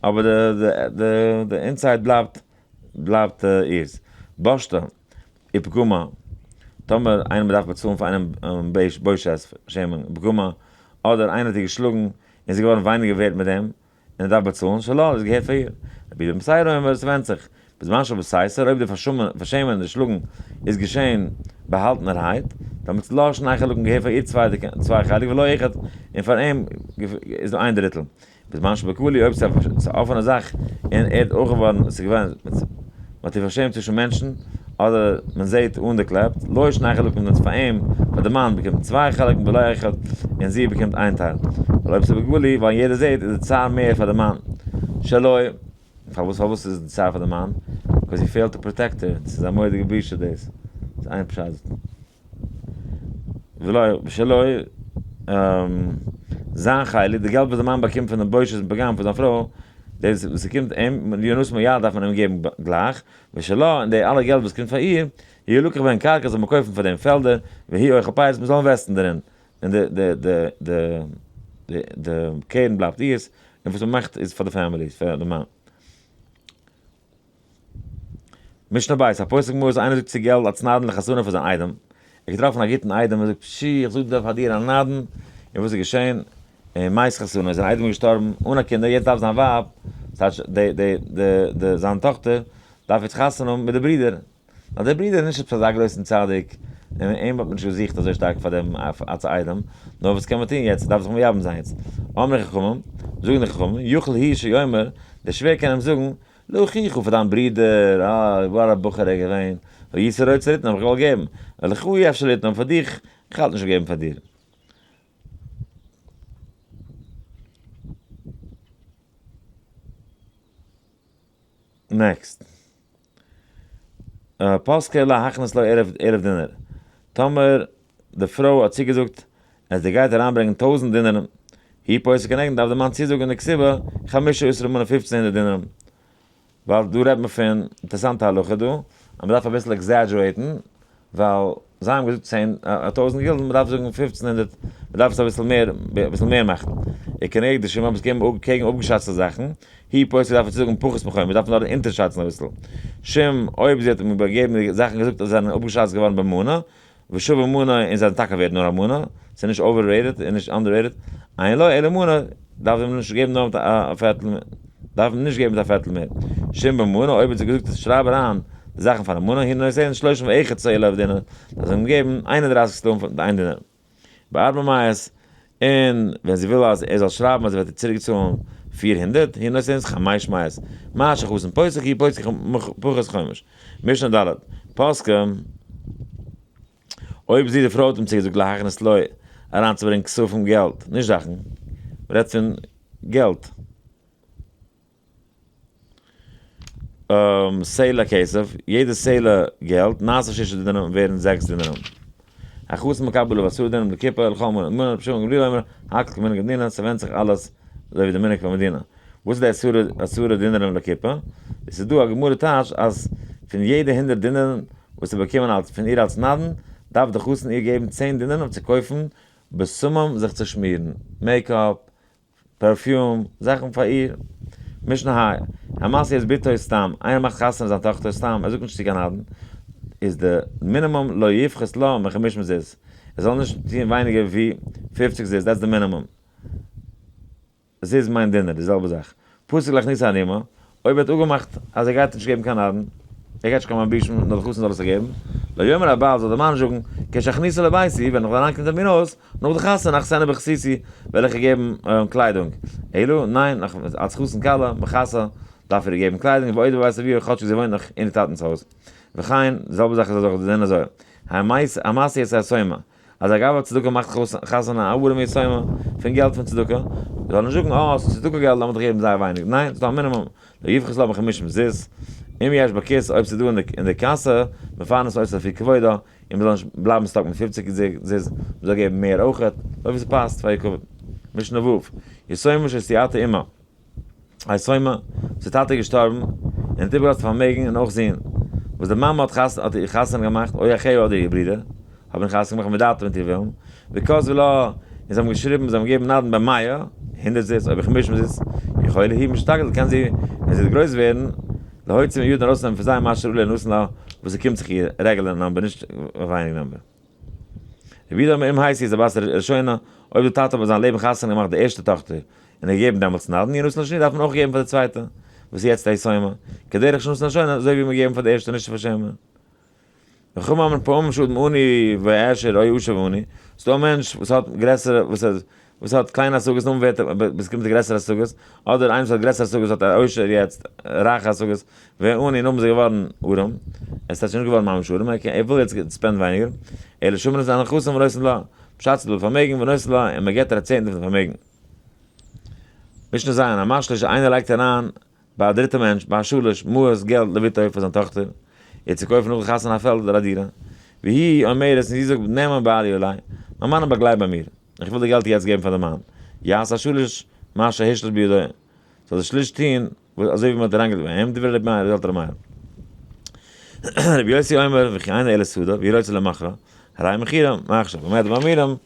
Speaker 1: אבער די inside בלייבט בלייבט אירס. בושתה ופגמה, טאמער איינער מ'דארף באצאלן פאר איינעם בושת, שעמען, ופגמה, אדער איינער האט איר געשלאגן און זי איז געווארן ווייניגער ווערט מיט דעם, און ער דארף באצאלן, שלה, דאס געהערט פאר איר. רבי יהודה בן בתירא אומר, עס ווענדט זיך, בזמן שבסתר, אויב די פארשעמען און די שלאגן איז געשען באהאלטענערהייט, דעמאלטס לה שני חלקים געהערט פאר איר צוויי חלק ולו אחד, און פאר אים איז דא איין דריטל. בזמן שבגלוי, אויב ס'איז א אפענע זאך און ער האט אויך געווארן, ס'איז געווען, מ'האט איר פארשעמט צווישן מענטשן, אדער מען זעט אן די קלעפ, לו שני חלקים דאס פאר אים, פאר די מאן באקומט צוויי חלקים ולא אחד, און זי באקומט איין טייל. ווייל אויב ס'איז בגלוי, ווייל יעדער זעט, איז די צער מער פאר די מאן. שלו, פארוואס פארוואס איז די צער פאר די מאן? because he failed to protect her, ס'איז א מורא'דיגע בושה דאס. ס'איז איין פשט. ולא ושלו, זיין חלק, די געלט וואס די מאן באקומט פון די בושת און פגם פון זיין פרוי, דאס וואס ס'קומט אים, ינתן מיד דארף מען אים געבן גלייך, ושלה, און די אלע געלט וואס קומט פאר איר, ילקח בהן קרקע זאל מען קויפן פאר דעם פעלדער, והוא אוכל פירות, מען זאל invest ן דערין, און די די די די די די קרן בלייבט אירס, און וואס מען מאכט איז פאר די family, פאר די מאן. משנה בית, הפוסק מעות איינער זאגט צו געלט אלס נדן לחתנו פאר זיין איידעם, ער האט געטראפן א גוטן איידעם און זאגט פשי איך זאג דיר פאר דיר א נדן, און וואס איז געשען? און מת חתנו איז זיין איידעם געשטארבן אן א קינדער, יעצט דארף זיין ווייב, ס'טייטש די די די די זיין טאכטער דארף יעצט חתונה האבן מיט די ברודער, נאר דער ברודער איז נישט עפעס אזא גרויסן צדיק, און אים האט מען נישט געזוכט אזוי שטארק פאר דעם אלס איידעם, נאר וואס קען מען טון יעצט, דארף זיך מייבם זיין יעצט. אמרו חכמים, זאגן די חכמים, יכול הוא שיאמר, דער שווער קען אים זאגן, לאחיך פאר דיין ברודער, אה, וואר א בחור ער איז געווען, הייתי רוצה ליתנו, האב איך געוואלט געבן, ולך אי אפשר ליתנו, פאר דיך, איך האלט נישט פון געבן פאר דיר. Next. פסקה להכניס לו ערב ערב דינר. טאמער די פרוי האט צוגעזאגט אז זי גייט אריינברענגען טויזנט דינערן, היא פוסק כנגד דארף די מאן צוזאגן די כתובה חמשה עשר מנה פופצן הונדערט דינערן. ווייל דא רעדט מען פון אינטערעסאנטע הלכה דא, אז מען דארף אביסל exaggerate ן, ווייל זיי האבן געזאגט צען א טויזנט גילדן, מען דארף זאגן פופצן הונדערט, מען דארף עס אביסל מער, אביסל מער מאכן. וכנגד די שמות געבן קעגן אפגעשאצטע זאכן, היא פוסק דארף ער צו זאגן פחות מחומש, מען דארף נאר אונטערשאצן אביסל. שאם אויב זי האט אים געגעבן די זאכן געזאגט אז זיי זענען אפגעשאצט געווארן במנה, ושווה מנה און זיי זענען טאקע ווערט נאר א מנה, ס'איז נישט overrated און נישט underrated, אין לו אלא מנה, דארף מען נישט געבן נאר מיט א פערטל מער, דארף מען נישט געבן מיט א פערטל מער. שאם במנה, אויב האט זי געזאגט שרייב אריין די זאכן פאר א מנה, הוא נותן שלושים ואחד סלע לדינר, דארף זי אים געבן 31 סלעים פון איין דינר. בארבע מאות, און ווען זי וויל אז ער זאל שרייבן אז ער וועט איר צוריק צאלן 400, הוא נותן חמש מאות. מה שהחתן פוסק הוא פוסק פחות חומש. משנה ד', פסקה, אויב זי די פרוי האט אים צוגעזאגט להכניס לו אריינצוברענגען כספים געלט, נישט זאכן, מ'רעדט פון געלט. סלע כסף, יעדע סלע געלט, נעשה שישה דינרים ווערן זעקס דינרים. החתן מקבל עליו עשרה דינרים לקופה לכל מנה, מנה רבי שמעון גמליאל אומר, הכל כמנהג המדינה, ס'ווענדט זיך אלעס אזוי ווי די מנהג פון מדינה. וואס איז די עשרה דינרים לקופה? עס איז דא א גמרא טייטש אז פון יעדע הונדערט דינרים וואס איז באקומען אלס פון איר אלס נדן, דארף די חתן איר געבן צען דינרים אויף צו קויפן בשמים זיך צו שמירן, makeup, perfume, זאכן פאר איר. משנה ה', המשיא את בתו סתם, איינער מאכט חתונה זיין טאכטער סתם, ער זאגט נישט צו קיין נדן, איז די מינימום לא יפחות לה מחמישים זוז, ער זאל נישט טון ווייניגער ווי פופציג זוז, that's די מינימום. זוז מיינט דינר, די זעלבע זאך. פסק להכניסה ערימה, אויב ער האט אפגעמאכט אז ער גייט נישט געבן קיין נדן, ער גייט נישט קיין מלבישים, נאר די חתן זאל עס געבן, לא יאמר הבעל זאל דער מאן זאגן, כשאכניסה לביתי, ווען איך וועל אריינקומען אין מיר הויז, נאך די חתונה, אכסנה בכסיסי, וועל איך איר געבן קליידונג. אלא, ניין, אלס חתן כלה, מכסה, דארף ער איר געבן קליידונג, ועוד בבית אביה, כאטשיג זי וואוינט נאך אין איר טאטנ'ס הויז. וכן, די זעלבע זאך איז אזוי, די דין אזוי. המעשה יצא סוימא, אז א גבאי צדקה מאכט חתונה א ארעמע יתומה פון געלט פון צדקה, זאל נישט זאגן אה ס'איז צדקה געלט לאמיר דיך געבן זייער ווייניג, ניין ס'איז דא א מינימום, לא יפחות לה מחמישים זוז, אם יש בכיס אויב ס'איז דא אין די קאסע, מפרנס אותה לפי כבודה, און מ'זאל נישט בלייבן stuck מיט פופציג זוז, מ'זאל געבן מער אויכעט, אזוי ווי ס'פאסט פאר איר כבוד. משנה ו', יתומה שהשיאתה אמה. א יתומה, וואס איר טאטע איז געשטארבן, און האט איבערגעלאזט פארמעגן און אויך זין, וואס די מאמע האט חתונה האט איר חתונה געמאכט, או אחיה אדער איר ברודער, האבן חתונה געמאכט מדעתה מיט איר ווילן, וכתבו לה, און זיי האבן געשריבן, זיי האבן געגעבן נדן במאה, הונדערט זוז, או בחמישים זוז, יכולה היא משתגדל, קען זי, ווען זי וועט גרויס ווערן, להוציא מידן ארויסנעמען פון זיי מה שראוי לינתן לה, וואס ס'קומט זיך איר, regular number, נישט ווייניג number. רבי יהודה אומר אם השיא את הבת הראשונה, אויב די טאטע האט ביי זיין לעבן חתונה געמאכט די ערשטע טאכטער, און ער געגעבן דעמאלטס נדן, ינתן לשניה דארף מען אויך געבן פאר די צווייטע, וואס איז יעצט די יתומה, כדרך שנתן לראשונה, אזוי ווי מען געגעבן פאר די ערשטע נישט צו פארשעמען. וחכמים אומרים פעמים שאדם עני ועשיר או עשיר ועני, ס'דא א מענטש וואס האט גרעסערע, וואס האט וואס האט קליינע השגות נאכדעם ווערט ער באקומט ער גרעסערע השגות, אדער איינער וואס האט גרעסערע השגות האט א עושר יעצט רייכע השגות, ועני נאכדעם איז ער געווארן ארעם, עס איז נישט געווארן ממש ארעם, ער וויל יעצט spend ן ווייניגער, אלא שומרין את הנכסים ונותנין לה, מ'שאצט דא פארמעגן ונותנין לה און מען געבט איר א צענטל פון די פארמעגן. משנה ז', המשליש איינער לייגט אריין ביי א דריטע מענטש, ביי א שלש מעות געלט לבתו פאר זיין טאכטער, איר צו קויפן נאך די חתונה א פעלד אדער א דירה, והיא אומרת און זי זאגט נאמן בעלי עלי, מיין מאן איז באגלייבט ביי מיר, איך וויל די געלט יעצט געבן פאר די מאן, יעשה השליש מה שהשליש בידו, זאל די שליש טון וואס אזוי ווי מען האט אריינגעלייגט ביי אים, דברי רבי מאיר, זאגט רבי מאיר. רבי יוסי אומר, וכי אינו אלא שדה, והוא רוצה למכרה, הרי מכירה מעכשיו, במה דברים אמורים,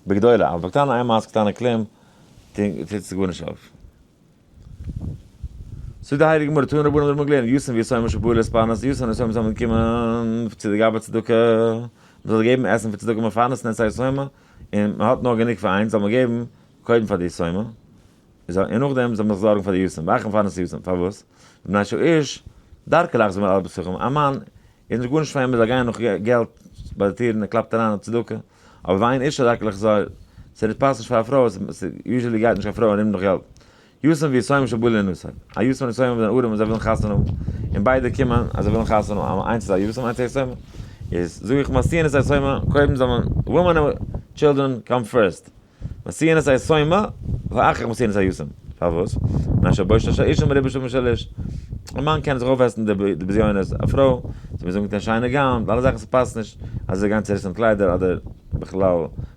Speaker 1: בגדולה, אבל בקטנה אין מעשה קטנה כלום, טוט זיך גארנישט אויף. זאגט די הייליגע גמרא, תנו רבנן האבן געלערנט, יתום ויתומה שבאו להתפרנס, יתום און יתומה זענען געקומען צו די גבאי צדקה, מען זאל געבן עסן פאר צדקה מפרנסין את היתומה, און מען האט נאר גענוג פאר איינס, זאל מען געבן קודם פאר די יתומה, און נאכדעם זאל מען זיך זארגן פאר די יתום, ואחר מפרנס יתום, פארוואס? מפני שהאיש דרכו לחזור מעל בתוכם, א מאן איז נישט גארנישט פאר אים ער זאל גיין נאך געלט ביי די טירן, ער קלאפט אריין אויף צדקה, אבער ואין אשה דרכה לחזור, ס'פאסט נישט פאר א פרוי, usually גייט נישט קיין פרוי ארום נאך געלט. יתום ויתומה שבאו לינשא, א יתום און יתומה זענען ארעם און זיי ווילן חתונה האבן, און ביידע קומען אז זיי ווילן חתונה האבן, איינס איז א יתום איינס איז א יתומה, איז זאג איך משיאין את היתומה, קודם זאל מען, women and children come first, משיאין את היתומה, ואחר כך משיאין את היתום, פארוואס? מפני שבושת האשה מרובה שם של איש, א מאן קען זיך אויפעסן די בזיונות, א פרוי, זי מוז אנטון שיינע gown, די אלע זאכן ס'פאסט נישט אז זי זאל גיין צעריסן קליידער אדער בכלל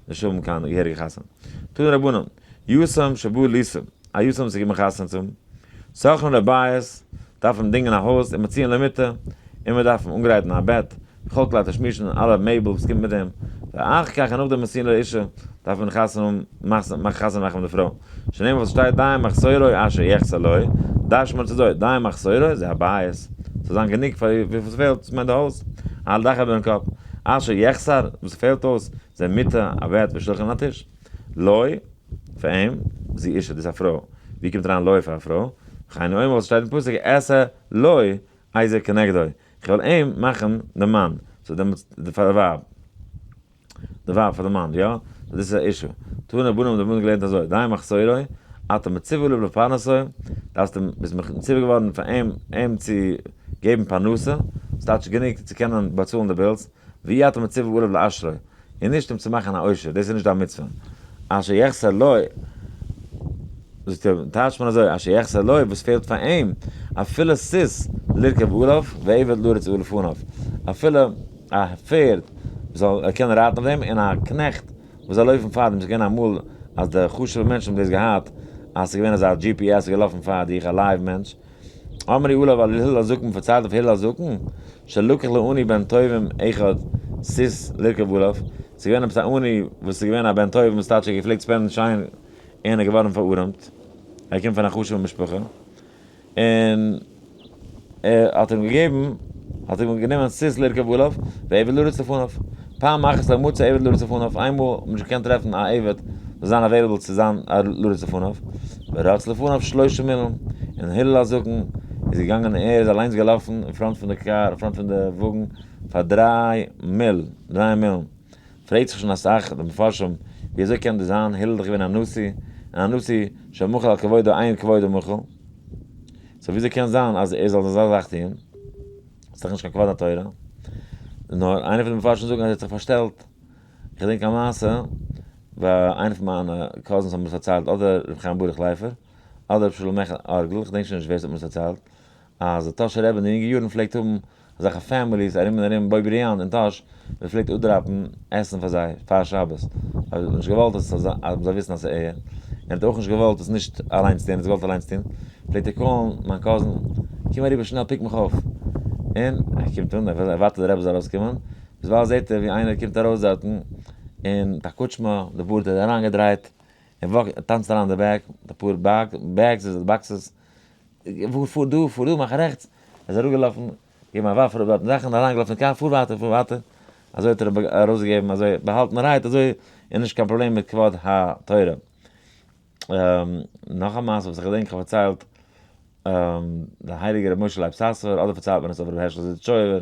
Speaker 1: נישט האבן קיין געהעריגע חתונה. תנו רבנן, יתום שבא לישא, א יתום וואס איז געקומען חתונה צו האבן, שוכרין לו בית, דארף מען דינגען א הויז, ומציאין לו מיטה, און מען דארף אים אנגרייטן א בעט, וכל כלי תשמישין, אלע מעבל וואס קומט מיט דעם, ואחר כך און נאכדעם משיאין לו אשה, דארף מען חתונה האבן, חתונה מאכן מיט די פרוי, שנאמר וואס שטייט די מחסורו אשר יחסר לו, דרש'נט מען עס אזוי, די מחסורו זה הבית, ס'זאל זיין גענוג פאר וויפיל ס'פעלט, דאס מיינט די הויז, א דאך איבערן קאפ, אשר יחסר, וואס ס'פעלט אויס, זה מיטה, א בעט, ושולחן א טיש. לו, פאר אים, זו אשה, דאס איז א פרוי. ווי קומט אריין לו פאר א פרוי? וכן הוא אומר וואס שטייט אין פסוק אעשה לו עזר כנגדו, איך וועל אים מאכן די מאן, so דעמאלטס די פאר די ווייב, די ווייב פאר די מאן, יא? so דאס איז א אישו. תנו רבנן האבן די רבנן געלערנט אזוי, די מחסורו, אתה מצווה עליו לפרנסו, דארפסט אים, ביסט מצווה געווארן פאר אים, אים צו געבן פרנסה, ס'טייטש גענוג צו קענען באצאלן די bills, ואי אתה מצווה עליו לעשרו, און נישט אים צו מאכן א עושר, דאס איז נישט דיין מצוה. אשר יחסר לו, זאגט ער, טייטשט מען אזוי, אשר יחסר לו, וואס פעלט פאר אים, אפילו סוס לרכוב עליו, ועבד לרוץ לפניו, אפילו א פערד זאל ער קענען רייטן אויף דעם, און א קנעכט וואס זאל לויפן פאר דעם, ס'איז געווען אמאל אז די חשוב'ע מענטשן האבן דאס געהאט, אז ס'איז געווען אזא GPS געלאפן פאר דיך, א live מענטש. אמרו עליו על הלל הזקן, פארציילט אויף הלל הזקן, שלקח לעני בן טובים אחד סוס לרכוב עליו, ס'איז געווען עפעס א עני וואס איז געווען א בן טובים וואס טייטש ער האט געפלעגט spend ן שיין און איז געווארן פארארעמט, ער קומט פון א חשוב'ע משפחה, און ער האט אים געגעבן, האט אים גענומען סוס לרכוב עליו, ועבד לרוץ לפניו, פעם אחת לא מצא עבד לרוץ לפניו, איינמאל האט מען נישט געקענט טרעפן א עבד זאל זיין available צו זיין א לרוץ לפניו, ורץ לפניו שלושה מילין, און הלל הזקן איז געגאנגען און ער איז אליינס געלאפן אין front פון די קאר, אין front פון די וואגן, פאר 3 מיל, 3 מילן. פרעגט זיך שוין אסאך די מפרשים, ווי אזוי קען דאס זיין, הלל איז דאך געווען א נשיא, און א נשיא שמחל על כבודו אין כבודו מחול, so וויאזוי קען זיין אז ער זאל אזא זאך טון? ס'איז דאך נישט קיין כבוד התורה. נאר איינער פון די מפרשים זאגן אז ער האט זיך פארשטעלט. איך געדענק א מעשה, ביי איינער פון מיינע cousins האבן מיר עס פארציילט, אדער ר' חיים ברוך לייפער, אדער ר' שלום מעכל ארגל, איך געדענק שוין נישט ווער עס האט מיר עס פארציילט, אז דער טאהשער רבי אין די יונגע יארן פלעגט האבן אזעלכע families ארום און ארום בו בריאן אין טאהש, מען פלעגט אפ drop ן עסן פאר זיי פאר שבת, ווייל ער האט נישט געוואלט אז עס זאל אז מ'זאל וויסן אז ס'איז ער, און ער האט אויך נישט געוואלט עס נישט אליינס טון, ער האט געוואלט אליינס טון, פלעגט ער call ן מיין cousin, קום אריבער שנעל pick מיך אויף, און ער קומט אן, ער ווארט אז דער רבי זאל ארויסקומען, ביזווייל זעט ער ווי איינער קומט ארויס דארטן, און מיט א קוטשמע, די בארד איז אריינגעדרייט, און walk, טאנצט אריין אין די back, מיט אפאר bags, boxes, פאר דא, פאר דא, מאך רעכטס, ער איז אראפגעלאפן, געבן א ווארף אראפ דארטן זאכן, אריינגעלאפן אין קאר, פאר ווייטער, פאר ווייטער, אזוי האט ער אים ארויסגעגעבן, אזוי באהאלטענערהייט, אזוי איז נישט קיין פראבלעם מיט כבוד התורה. נאך א מעשה וואס איך געדענק איך האב פארציילט, דער הייליגער רבי משה לייב סאסובער, אדער פארציילט מען עס אויף רבי הערשל זידיטשויבער,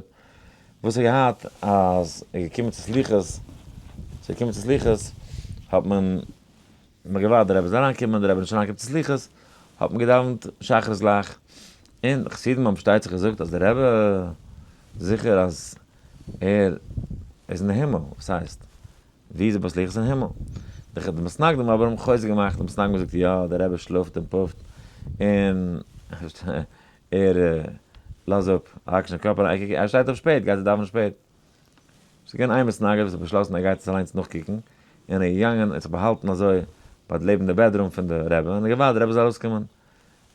Speaker 1: וואס האט געהאט אז ער איז געקומען צו סליחות, ס'איז געקומען צו סליחות, האט מען מ'האט געווארט דער רבי זאל אריינקומען, דער רבי איז נישט אריינגעקומען צו סליחות, האט מען געדאווענט שחרית גלייך, און די חסידים האבן פארשטייט זיך געזאגט אז דער רבי זיכער אז ער איז אין די הימל, וואס הייסט? ווי איז ער ביי סליחות אין הימל? די מתנגדים אבער האבן חוזק געמאכט, די מתנגדים האבן געזאגט יא, דער רבי שלאפט און פאפט, און ער לאז אפ, האק שוין קאפ אריין, ער שטייט אויף שפעט, גייט ער דאווענען שפעט. ס'איז געווען איין מתנגד וואס האט באשלאסן ער גייט עס אליינס נאכקוקן, און ער איז געגאנגען און זיך באהאלטן אזוי ביי די לעבן די bedroom פון די רבי, און ער האט געווארט די רבי זאל ארויסקומען.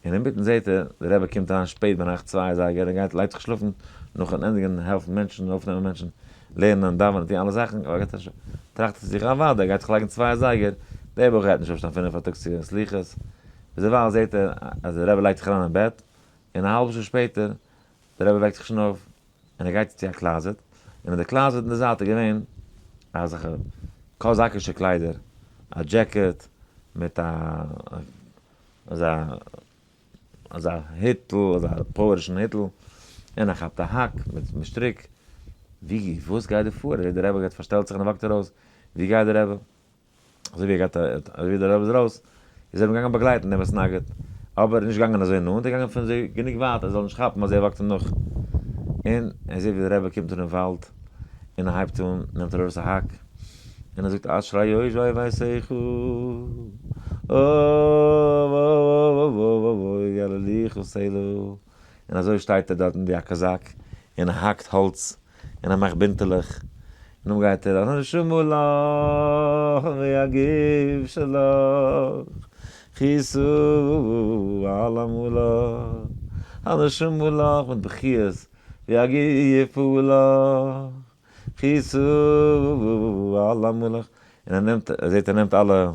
Speaker 1: און אינמיטן זעט ער די רבי קומט אריין שפעט ביינאכט 2 אזייגער, ער גייט לייגט זיך שלאפן נאכן ענדיגן העלפן מענטשן, אויפנעמען מענטשן, לערנען, דאווענען, טון אלע זאכן, אבער ער גייט נישט, טראכט ער צו זיך, אוודאי, ער גייט זיך לייגן 2 אזייגער, דער בחור גייט נישט אויפשטיין 5 פארטאגס צו סליחות. ביזדערווייל זעט ער אז דער רבי לייגט זיך אריין אין בעט, און א האלבע שעה שפעטער, דער רבי וועקט זיך שוין אויף, און ער גייט צו א closet, און אין די closet אין די זייט איז געווען אזעלכע קאזאקישע קליידער, א jacket מיט א אזא אזא היטל, אזא פויערישן היטל, און ער כאפט א האק מיט שטריק, ווי, וואס גייט דא פאר? דער רבי גייט פארשטעלט זיך און ער walk ט ארויס, ווי גייט דער רבי? אזוי ווי ער גייט, אזוי ווי דער רבי איז ארויס, איז ער אים געגאנגען באגלייטן דעם מתנגד, אבער נישט געגאנגען אזוי נאנט, ער איז געגאנגען פון זיי גענוג ווייט ער זאל נישט כאפן אז ער walk ט אים נאך. און ער זעט ווי דער רבי קומט אן אין וואלד, און ער הייבט אן, נעמט ארויס א האק, און ער זאגט אשרי יושבי ביתך, יהללוך סלה. און אזוי שטייט ער דארטן ווי א קאזאק, און ער האקט האלץ, און ער מאכט בינטעלעך, און דאן גייט ער, הנשמה לך והגוף שלך, כסו על עמלך, הנשמה לך מיט בכיות, והגוף לך, כסו על עמלך, און ער נעמט, ער זעט ער נעמט אלע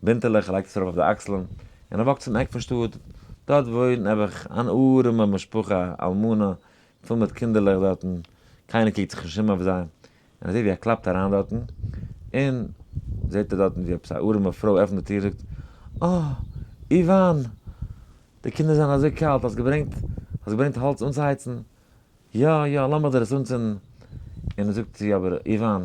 Speaker 1: בינטעלעך, ער לייגט עס ארויף אויף די אקסלען, און ער walk ט צום עק פון שטאט, דארט וואוינט נעבעך אן ארעמע משפחה, אלמנה, פול מיט קינדערלעך דארטן, קיינער קוקט זיך נישט אום אויף זיי, און ער זעט ווי ער קלאפט אריין דארטן, און זעט ער דארטן ווי עפעס א ארעמע פרוי עפנט די טיר זאגט, אה, איוואן, די קינדער זענען אזוי קאלט, האסט געברענגט, האסט געברענגט האלץ אנצוהייצן? יא, יא, לאמיך דיר עס אנצינדן. און זאגט זי, אבער איוואן,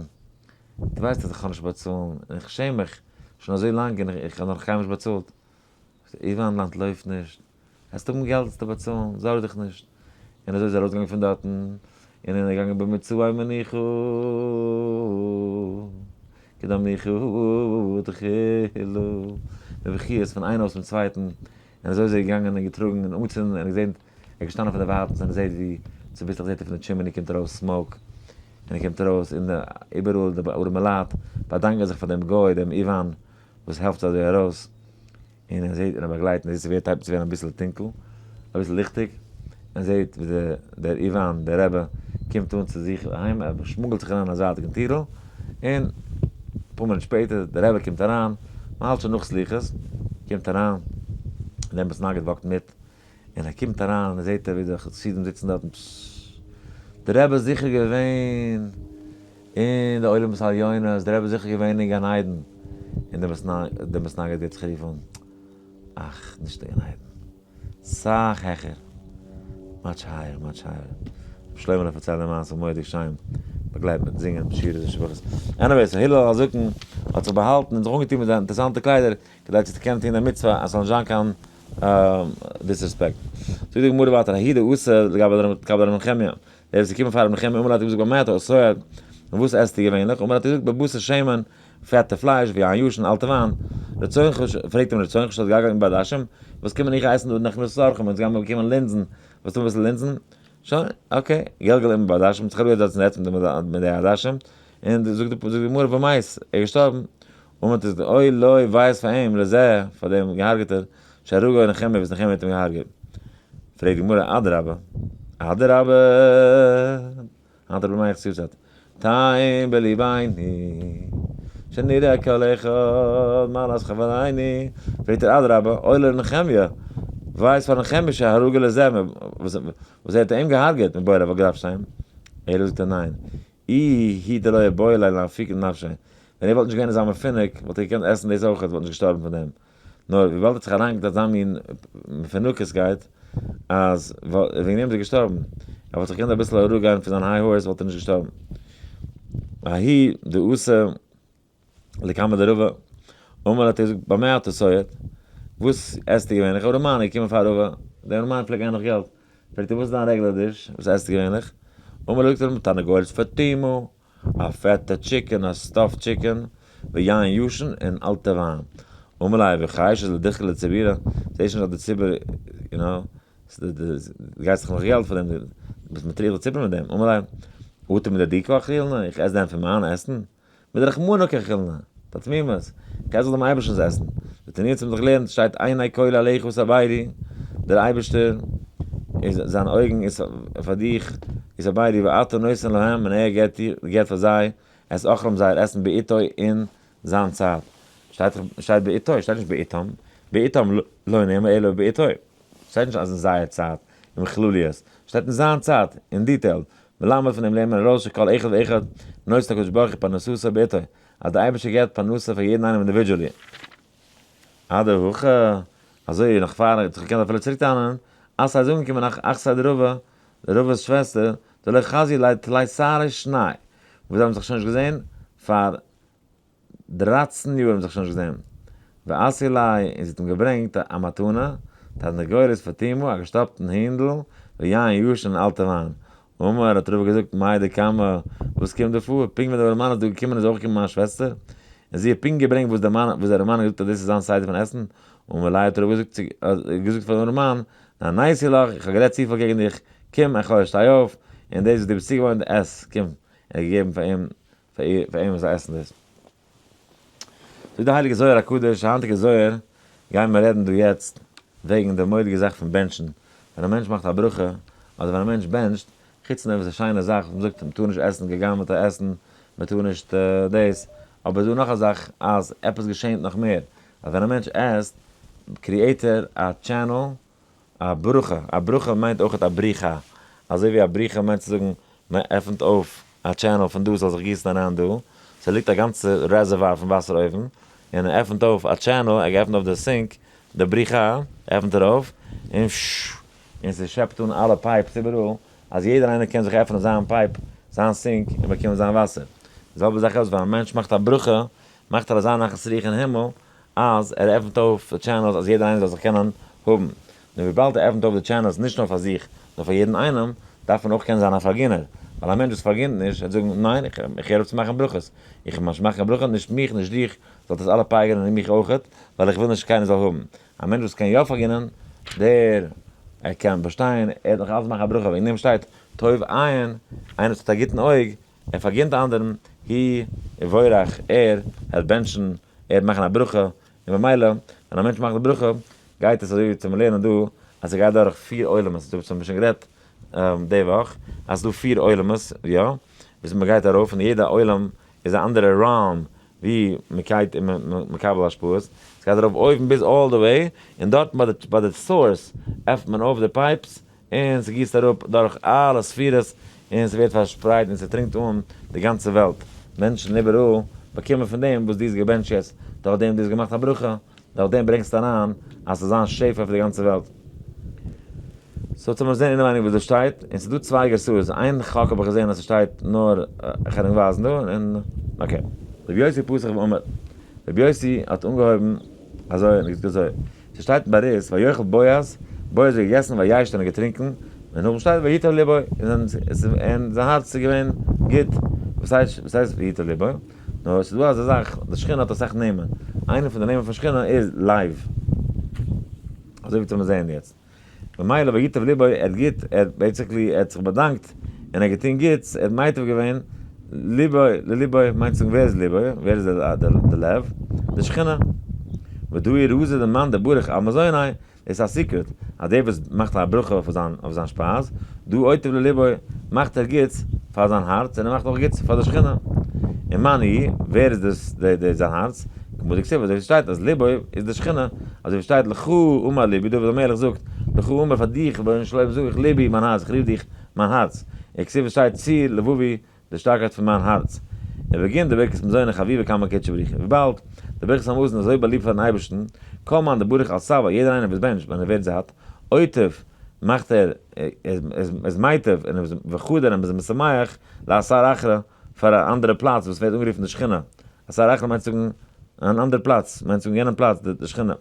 Speaker 1: דו ווייסט אז איך קען נישט באצאלן, און איך שעם מיך שוין אזוי לאנג און איך האב נאך קיינמאל נישט באצאלט. איוואן, אנטלויף נישט, וועסט האבן געלט צו באצאלן, זארג דיך נישט. און אזוי איז ער ארויסגעגאנגען פון דארטן, און ער איז געגאנגען במוצאי מנוחה, כדמנוחה תחילה, בבכיות פון איין הויז צום צווייטן, און אזוי איז ער געגאנגען און געטראגן און אנגעצינדן און געזען, ער איז געשטאנען פון דערווייטנס און ער זעט ווי צוביסלעך זעט ער פון די chimney קומט ארויס smoke, און ער קומט ארויס און איבעראל די ארעמע לייט באדאנקען זיך פאר דעם גוי, דעם איוואן, וואס העלפט אזוי ארויס, און ער זעט און ער באגלייט און ער זעט ס'ווערט הייבט צו ווערן אביסל טונקל, אביסל ליכטיג, און זעט ווי דער איוואן, דער רבי, קומט אן צו זיך אהיים, ער שמוגלט זיך אריין אין א זייטיגן טירל, און אפאר מינוט שפעטער, דער רבי קומט אריין, מ'האלט שוין נאך סליחות, קומט אריין, דער מתנגד walk ט מיט, און ער קומט אריין און זעט ער ווי די חסידים זיצן דארטן, פסססס, דער רבי איז זיכער געווען אין די עולמות העליונות, דער רבי איז זיכער געווען אין גן עדן, און דער מתנגד געבט זיך א רוף אן, אך, נישט אין גן עדן, סאך העכער, much higher, much higher. רבי שלמה פארציילט די מעשה מורא'דיג שיין, באגלייט מיט זינגען שירות ושבחות. anyway, so הלל הזקן האט זיך באהאלטן און זיך אנגעטון מיט זיינע אינטערעסאנטע קליידער, כדי צו קענען טון די מצוה אז ס'זאל נישט זיין קיין disrespect. זאגט די גמרא ווייטער, ההוא דאתא לגבי רבי נחמיה, דער וואס איז געקומען פאר רבי נחמיה, אמר ליה האט ער געזאגט במה אתה סועד, און וואס עסטו געווענליך? אמר האט ער געזאגט בבשר שמן, פעטע פלייש, ויין ישן, אלטע וויין. רצונך, פרעגט אים רצונך שתתגלגל עמי בעדשים, וואס קען מען איך עסן דא נכנס אורחים, אונז גייען מיר באקומען לינזן, וואס טון אביסל לינזן? שוין, okay, גלגל עמו בעדשים, זיך אראפגעזעצט און עסן מיט די עדשים, און זאגט די גמרא ומת, ער איז געשטארבן. און האט עס אוי לוי ווייס פאר אים לזה, פאר דעם געהארגעטער, שהרגו נחמיה וואס נחמיה האט אים געהארגעט. פרעגט די גמרא אדרבה, אדרבה, היינט רבי מאיר יארצייט, תן בלבנו, שנראה כל אחד מעלת חברינו, פרעגט ער אדרבה, אוי לנחמיה, ווייס פאר נחמיה שהרגו לזה, וואס ער האט אים געהארגעט מיט בורא וגרפשטיין, ער זאגט ניין, איהי דלא איבעי ליה לאפוקי נפשיה, ווען ער וואלט נישט געווען אזא מפונק, וואלט ער געקענט עסן דאס אויך, וואלט נישט געשטארבן פון דעם. נאר וויבאלד ער האט זיך אריינגעלייגט אזא מין מפונקות'קייט, אז וועגן דעם איז ער געשטארבן. ער וואלט זיך געקענט אביסל אראפגיין פון זיין high horse וואלט ער נישט געשטארבן. ההוא דאתא לקמיה דרבא, אמר האט ער געזאגט במה אתה סועד, וואס עסטו געווענליך? ארעמאן איז געקומען פאר רבא, דער ארעמאן פלעגט גיין נאך געלט, פרעגט ער וואס איז דיין regular dish, וואס עסטו געווענליך? אמר זאגט ער תרנגולת פטומה, א פעטע chicken, א stuffed chicken, ויין ישן און אלטע וויין. אמר ליה וחיישת לדחקא לציבורא, זעסט נישט אז די ציבור, you know, דו גייסט דאך נאך געלט פאר דעם, דו ביסט מטריח די ציבור מיט דעם. אמר ליה, אטו מדידי קא אכילנא, איך עס דען פון מיין עסן? מדרחמנא קא אכילנא, א תמימות, איך עס דאך דעם אייבערשטנ'ס עסן. דתניא האט מען דאך געלערנט, שטייט עיני כל עליך השביעני, דער אייבערשטער איז זיין אויגן איז פאר דיך, השביעני ואתה נותן להם, און ער געבט דיר, געבט פאר זיי, את אכלם זייער עסן בעתו אין זיין צייט. שטייט שטייט בעתו, שטייט נישט בעתם, בעתם לא נאמר אלא בעתו. שטייט נישט אז אין זייער צייט, אין כלליות, שטייט אין זיין צייט, אין detail. מלמד פון דעם לערנט מען ארויס שכל אחד ואחד נותן הקדוש ברוך הוא פרנסתו בעתו, אז דער אייבערשטער געבט פרנסה פאר יעדן איינעם individually. אדהכי, אזוי נאך פאר ער האט זיך געקענט אפילו צוריק טענה'ן, אז ס'איז אנגעקומען נאך אחתיה דרבא, רבא'ס שוועסטער, דלא חזי ליה תליסר שני, וואס זיי האבן זיך שוין נישט געזען פאר 13 יאר האבן זיך שוין נישט געזען. ואתיא ליה, און זי האט אים געברענגט א מתנה, תרנגולת פטימא, א געשטאפטן הינדל, ויין ישן און אלטע וויין. אמר, האט רבא געזאגט, מאי דקאמר, וואס קומט דא פאר? פונקט ווען דער ארעמאן איז דא געקומען איז אויך געקומען מיין שוועסטער, און זי האט פונקט געברענגט וואס דער מאן, וואס דער ארעמאן האט געזאגט אז דאס איז זיין סדר פון עסן. אמר ליה, האט רבא געזאגט צו, געזאגט פאר דעם ארעמאן, עניתי לך, איך האב גערעדט צופיל קעגן דיך, קום, אכול, שטיי אויף, און דאס וואס דו ביסט צוגעוואוינט, עס, קום. ער האט געגעבן פאר אים, פאר איר, פאר אים זאל עסן דאס. זאגט דער הייליגער זוהר הקדוש, היינטיגע זוהר, גייען מיר רעדן דא יעצט וועגן די מורא'דיגע זאך פון בענטשן. ווען א מענטש מאכט א ברכה, אדער ווען א מענטש בענטשט, חוץ פון דעם וואס איז א שיינע זאך, וואס מ'זאגט מ'טאר נישט עסן גע'גנב'עטע עסן, מ'טאר נישט דאס, אבער איז דא נאך א זאך אז עפעס געשענט נאך מער, אז ווען א מענטש עסט, create ער א channel, א ברכה, א ברכה מיינט אויכעט א בריכה, אזוי ווי א בריכה מיינט צו זאגן מען עפנט אויף א channel פון דא ס'זאל זיך גיסן אריין דא, ס'ליגט א גאנצע reservoir פון וואסער אויבן, און ער עפנט אויף א channel, ער עפנט אויף די sink, די בריכה עפנט ער אויף, און ששש, און ס'שעפט אן אלע pipes איבעראל, אז יעדער איינער קען זיך עפענען זיין pipe, זיין sink, און באקומען זיין וואסער. די זעלבע זאך איז ווען א מענטש מאכט א ברכה, מאכט ער אזא נחת רוח אין הימל, אז ער עפנט אויף די channels אז יעדער איינער זאל זיך קענען האבן. נאר וויבאלד ער עפנט אויף די channels נישט נאר פאר זיך, נאר פאר יעדן איינעם, דארף מען אויך קענען זיין א פארגינער. ווייל א מענטש וואס פארגינט נישט, וועט זאגן, ניין, איך הער אויף צו מאכן ברכות. איך וועל נישט מאכן קיין ברכה, נישט מיך, נישט דיך, זאלט עס אלע פייגערן און מיך אויכעט, ווייל איך וויל נישט קיינער זאל האבן. א מענטש וואס קען יא פארגינען, דער, ער קען באשטיין, ער וועט נאך אלץ מאכן א ברכה. וועגן דעם שטייט, טוב עין, איינער וואס האט א גוטן אויג, ער פארגינט אנדערן, הוא יבורך, ער העט בענטשן, ער העט מאכן א ברכה, און במילא ווען א מענטש מאכט די ברכה, גייט עס אזוי ווי צום לערנען דא, אז ס'גייט דורך פיר עולמות, דאס האבן מיר שוין גערעדט די וואך, אז ס'דא פיר עולמות, יא, וואס מ'גייט ארויף, און יעדע עולם איז א אנדערע realm ווי מ'גייט און מקבל השפעות, ס'גייט ארויף אויבן ביז all the way, און דארטן ביי די source עפנט מען אויף די pipes, און ס'גיסט אראפ דורך אלע ספירות, און ס'ווערט פארשפרייט און ס'טרינקט אן די גאנצע וועלט, מענטשן איבעראל באקומען פון דעם וואס דו האסט געבענטשט יעצט, דורך דעם דו האסט געמאכט א ברכה, דורך דעם ברענגסטו אריין אז ס'זאל זיין שפע פאר די גאנצע וועלט. so צו מיר זען אינעווייניג וואס דא שטייט, און ס'איז דא צוויי גרסאות, איין חק האב איך געזען אז ס'שטייט נאר, איך קען ענק ווייזן דא, און okay. רבי יוסי פתח ואמר, רבי יוסי האט אנגעהויבן אזוי און געזאגט אזוי, ס'שטייט ביי רות ויאכל בועז, בועז האט געגעסן וישת און געטרינקען, און נאכדעם שטייט וייטב לבו, און זיין הארץ איז געווען גוט, וואס הייסט וואס הייסט וייטב לבו? נאר ס'איז דא אזא זאך, די שכינה האט אסאך נעמען, איינע פון די נעמען פון שכינה איז לב, אזוי ווי מיר זעען יעצט. ממילא וייטב לבו, ער האט גוט, ער האט basically, ער האט זיך באדאנקט, און ער האט געטון גוטס, ער האט מייטב געווען, לבו, ללבו, מיינט צו זאגן ווער איז לבו, ווער איז די לב? די שכינה. ודא הוא רזא דמאן דבריך על מזוני, דאס איז א secret, אז דער וואס מאכט א ברכה אויף זיין אויף זיין שפייז, דא אויטב ללבו, מאכט ער גוטס פאר זיין הארץ, און ער מאכט אויך גוטס פאר די שכינה. און מאן הוא, ווער איז דאס די זיין הארץ? כמו דכתיב, אזוי ווי ס'שטייט אז לבו איז די שכינה, אזוי ווי שטייט לך אמר לבי, דוד המלך זאגט, לך אמר פאר דיך, רבונו של עולם זאג איך לבי מיין הארץ, איך רוף דיך מיין הארץ. וכתיב שטייט צור לבבי, די שטארקייט פון מיין הארץ. ובגין דברכת מזונא חביבא קמי קודשא בריך הוא. וויבאלד די ברכת המזון איז אזוי באליבט פארן אייבערשטן, כל מאן דבריך על שבעא, יעדער איינער וואס בענטשט ווען ער ווערט זאט, אוטב, מאכט ער, איז מייטב, און איז וחדר און איז משמח, לאתר אחרא, פאר א אנדערע פלאץ וואס ווערט אנגערופן די שכינה. אתר אחרא מיינט צו זאגן אן אנדערע פלאץ, מיינט צו זאגן יענעם פלאץ, די שכינה.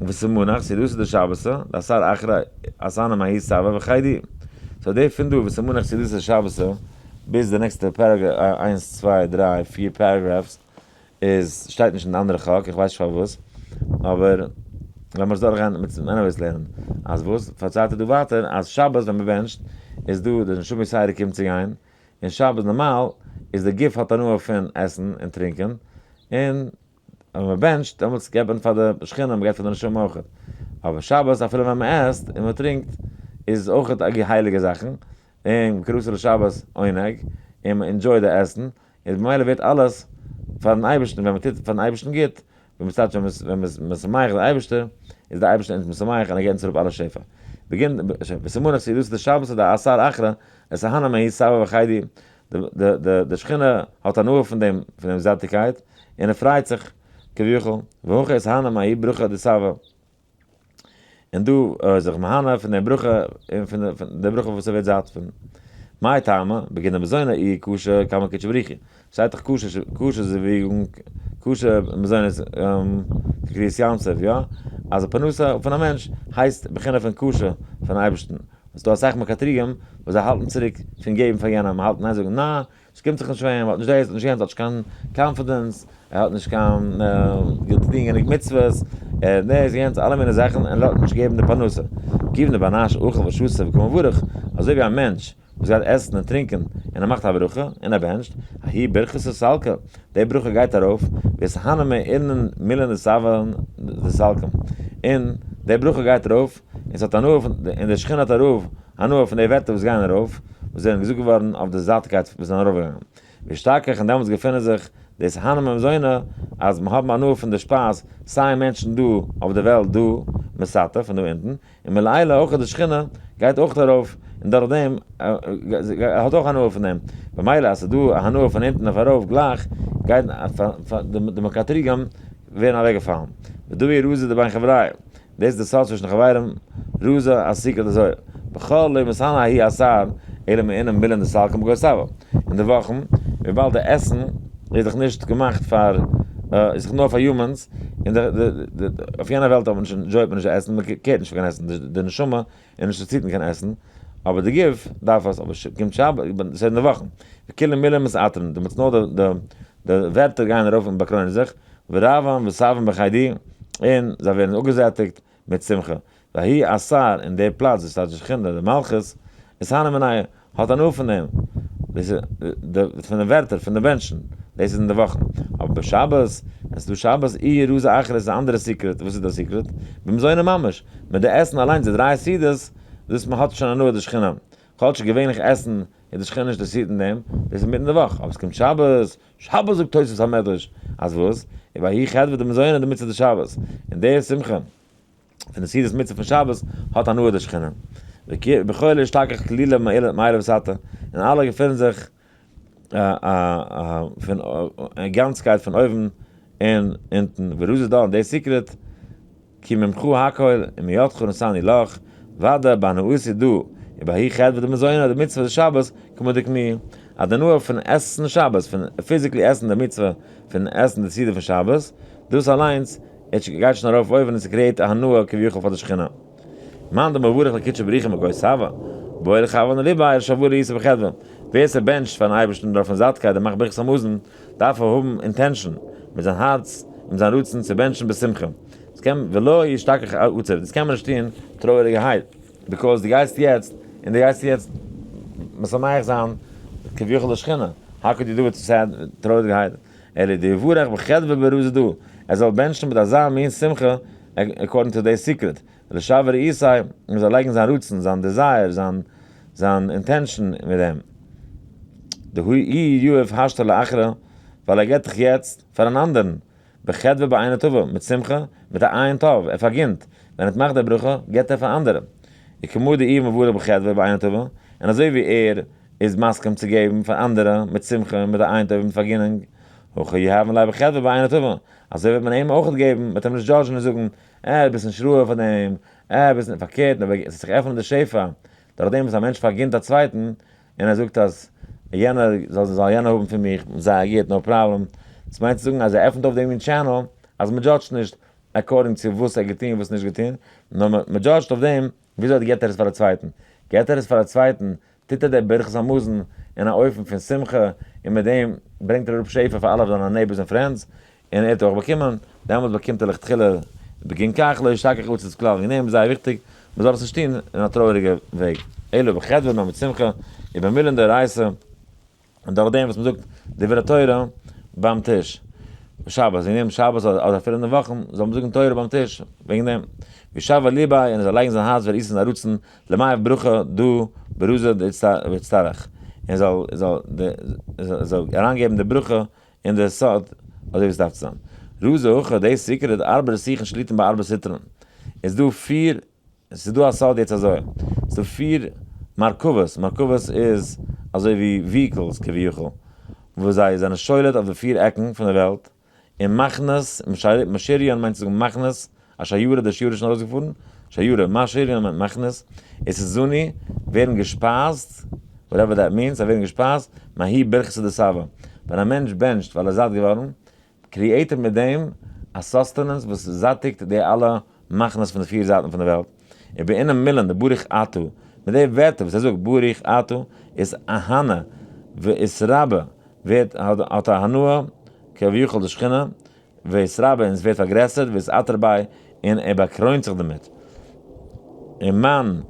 Speaker 1: וסמנך, סעודתא דשבתא, לאתר אחרא אתאנא מהאי סבא וכדו'. so די פון דא וסמנך סעודתא דשבתא ביז די נעקסטע paragraph, איינס צוויי דריי פיר paragraphs, איז שטייט נישט אין די אנדערע חק, איך ווייס נישט פארוואס, אבער לאמיר עס דורכגיין מיט anyways לערנען, אז וואס פארציילט ער דא ווייטער אז שבת ווען מען בענטשט איז דא די נשמה יתירה קומט צו גיין, און שבת נארמאל איז די גוף האט הנאה פון עסן און טרינקען, און ווען מען בענטשט דעמאלטס געבט מען פאר די שכינה, מען געבט פאר די נשמה אויך. אבער שבת אפילו ווען מען עסט און מען טרינקט איז אויך א הייליגע זאכן, און קראת לשבת עונג, און מען enjoy ט די עסן, איז ממילא ווערט אלעס פארן אייבערשטן, ווען מען טוט פארן אייבערשטן גוט, ווען מען טייטש ווען מען איז משמח די אייבערשטער, איז די אייבערשטער אונז משמח און ער געבט אונז אראפ אלע שפע. בגין בסימנא סעודתא דשבת דאתר אחרא אתהני מההיא שבעא וחדי, די שכינה האט הנאה פון דעם פון דעם זאטיגקייט און ער פרייט זיך כביכול, והכא אתהני מההיא ברכה דשבע. און דא איז זיך מהנה פון דעם ברכה און פון די ברכה וואס ער ווערט זאט פון. מאי טעמא, בגין דמזונא איהו קשה קמי קודשא בריך הוא. שטייט דאך קשה קשה זיווגן קשה מזונות כקריעת ים סוף, יא? אז די פרנסה פון א מענטש הייסט בחינה פון קשה פון אייבערשטן. ס'איז דא אסאך מקטריגים וואס זיי האלטן צוריק פון געבן פאר יענעם, האלטן איין זאגן נא, ס'קומט זיך נישט פאר אים, ער האט נישט דאס, האט נישט יענץ, האט נישט קיין confidence, ער האט נישט קיין געטון גענוג מצוות, ער דאס יענץ, אלע מיני זאכן, און לאזט נישט געבן די פרנסה. כיוון דבר נש אוכל ושותה וקא מברך, אזוי ווי א מענטש וואס גייט עסן און טרינקען און ער מאכט א ברכה און ער בענטשט, ההיא ברכתא סלקא, די ברכה גייט ארויף, ואתהני מאינון מילין דשבעין דסלקין, און די ברכה גייט ארויף, און ס'האט הנאה פון, און די שכינה האט ארויף הנאה פון די ווערטער וואס גייען ארויף, וואס זענען געזאגט געווארן אויף די זאטקייט וואס זענען ארויפגעגאנגען. ואשתכח און דעמאלטס געפינען זיך דאס הנאה ממזונא, אז מ'האבן הנאה פון די שפייז, סיי מענטשן דא אויף די וועלט דא מסתתא פון דא אונטן, און מלעילא אויך די שכינה גייט אויך ארויף, און דורך דעם האט אויך הנאה פון דעם, במילא אז ס'איז דא א הנאה פון אונטן אויף ארויף גלייך, גייט די מקטריגים ווערן אוועקגעפאלן. ודא הוא רזא דבין חברייא. דאס איז די סוד צווישן חברים, רזא עסיקא דזוהר. בכל לא מסנא ההיא אתר אלא מאינון מילין דסלקין בגו סבא. אין די וואכן, וויבאלד די עסן איז דאך נישט געמאכט פאר, איז דאך נאר פאר humans, און די די אויף יענע וועלט האט מען נישט enjoy ט מען נישט די עסן, מען care ט נישט פאר קיין עסן, די נשמה איז נישט אינטערעסירט אין קיין עסן, אבער די גוף דארף עס, אבער קומט שבת, ס'איז אין די וואכן, וכולהו מילין מתעטרין, דעמאלטס נאר די די ווערטער גייען ארויף און באקרוינען זיך, ורעוון ושבען בחדא, און זיי ווערן אפגעזעטיגט מיט שמחה. וההוא אתר, און דער פלאץ וואס שטייט די שכינה, די מלכות, אתהני מנייהו, האט הנאה פון דעם, דאס איז די פון די ווערטער פון די בענטשן, דאס איז אין די וואכן. אבער בשבת, ווען ס'איז דא שבת, איהו רזא אחרא איז א אנדערע secret, וואס איז די secret? במזונא ממש, מיט די עסן אליינס, די דריי סעודות, דאס מען האט שוין הנאה די שכינה. כאטש געווענליך עסן איז די שכינה נישט אינטערעסירט אין דעם, דאס איז אינמיטן די וואך, אבער עס קומט שבת, שבת זאגט תוספות המדרש, אז וואס? ובההוא חדוה דמזונא דמצוה דשבת, און די שמחה פון די סעודת מצוה פון שבת האט הנאה די שכינה. ובכלא אשתכח כלילא מעילא ותתא, און אלע געפינען זיך פון גאנצקייט פון אויבן און אונטן, ורזא דא און די secret, כי ממך הכל ומידך נתנו לך, ודאי בהנאתי דא, ובההוא חדוה דמזונא דמצוה דשבת, כמדקמי, אז די הנאה פון עסן שבת, פון physically עסן די מצוה פון עסן די סעודה פון שבת, דאס אליינס גייט שוין ארויף אויבן און ס' create א הנאה כביכול פאר די שכינה. מאן דמברך לקודשא בריך הוא בגו שבע, בעי לכוין לביה לשבועא דאיתיה בחדוה, ווער ס'בענטשט פארן אייבערשטן דורך פון זאטקייט און מאכט ברכת המזון, דארף ער האבן intention, מיט זיין הארץ און מיט זיין רצון צו בענטשן בשמחה. דאס קען ולא ישתכח עצב, דאס קען מען נישט טון טרויעריגערהייט, because דו גייסט יעצט און דו גייסט יעצט משמח זיין כביכול די שכינה, how could you do it sad טרויעריגערהייט, אלא דיברך בחדוה ברזא דא, ער זאל בענטשן מיט אזא מין שמחה according to די secret, לשבר איסי, מען זאל לייגן זיין רצון, זיין desire, זיין זיין intention מיט דעם. דהוא איהו יהיב השתא לאחרא, ווייל ער געבט דאך יעצט פאר אן אנדערן, בחדוה בעינא טבא, מיט שמחה, מיט א עין טוב, ער פארגינט, ווען ער מאכט די ברכה, געבט ער פאר אנדערע. וכמה דאיהו מברך בחדוה בעינא טבא, און אזוי ווי ער איז מסכים צו געבן פאר אנדערע מיט שמחה, מיט א עין טוב, מיט פארגינונג, הכי יהבין ליה בחדוה בעינא טבא, אזוי וועט מען אים אויך געבן, מ'וועט אים נישט judge ן און זאגן, אה, ביסט נישט ראוי פאר דעם, אה, ביסט נישט, פארקערט, נאר עס וועט זיך עפענען די שפע, דורך דעם וואס א מענטש פארגינט א צווייטן, און ער זאגט אז יענער זאל זאל יענער האבן פון מיך, זייער גוט, no problem, דאס מיינט צו זאגן אז ער עפנט אויף דעם מין channel, אז מען judge ט נישט according צו וואס ער האט געטון וואס נישט געטון, נאר מען judge ט אויף דעם וויאזוי געבט ער עס פאר א צווייטן, געבט ער עס פאר א צווייטן, טוט ער די ברכת המזון אין א אופן פון שמחה, און מיט דעם ברענגט ער אראפ שפע פאר אלע זיינע neighbors און friends, און ער האט אויך באקומען, דעמאלט באקומט ער לכתחילה בגין כך לא ישתכח עצב כלל, וועגן דעם איז זייער וויכטיג מען זאל עס נישט טון אין א טרויעריגע וועג. אלא בחדוה נאר מיט שמחה, ובמילין דאורייתא, און דורך דעם וואס מען זאגט דברי תורה ביים טיש שבת, וועגן דעם שבת אדער אפילו אין די וואכן זאל מען זאגן תורה ביים טיש, וועגן דעם וישבע ליביה און ער זאל לייגן זיין הארץ וראיתן זיין רצון למיהב ברכה דא ברזא דאצטריך, און זאל זאל זאל אריינגעבן די ברכה אין די סוד אזוי ווי עס דארף צו זיין. רזא הכא די סיקרא דארבע רתיכין שליטין בארבע סטרין, איז דא פיר ס'איז דא א סוד יעצט אזוי, ס'איז דא פיר מרכבות, מרכבות איז אזוי ווי vehicles כביכול, וואס זיי זענען שולט אויף די פיר עקן פון די וועלט, און מחנות, משריון מיינט צו זאגן מחנות, א שיירה, די שיירה איז שוין ארויסגעפארן, שיירה, משריון מיינט מחנות, עס איז זוני, ווערן געשפייזט, whatever that means, זיי ווערן געשפייזט, מהאי ברכתא דשבע, ווען א מענטש בענטשט ווייל ער איז זאט געווארן, create ער מיט דעם א sustenance וואס זעטיגט די אלע מחנות פון די פיר זייטן פון די וועלט, ובאינון מילין דברוך אתה, מיט די ווערטער וואס ער זאגט ברוך אתה איז אהנה ואתרבי, ווערט האט א הנאה כביכול די שכינה, ואתרבי און עס ווערט פארגרעסערט ואתעטר ביה און ער באקרוינט זיך דערמיט. און מאן,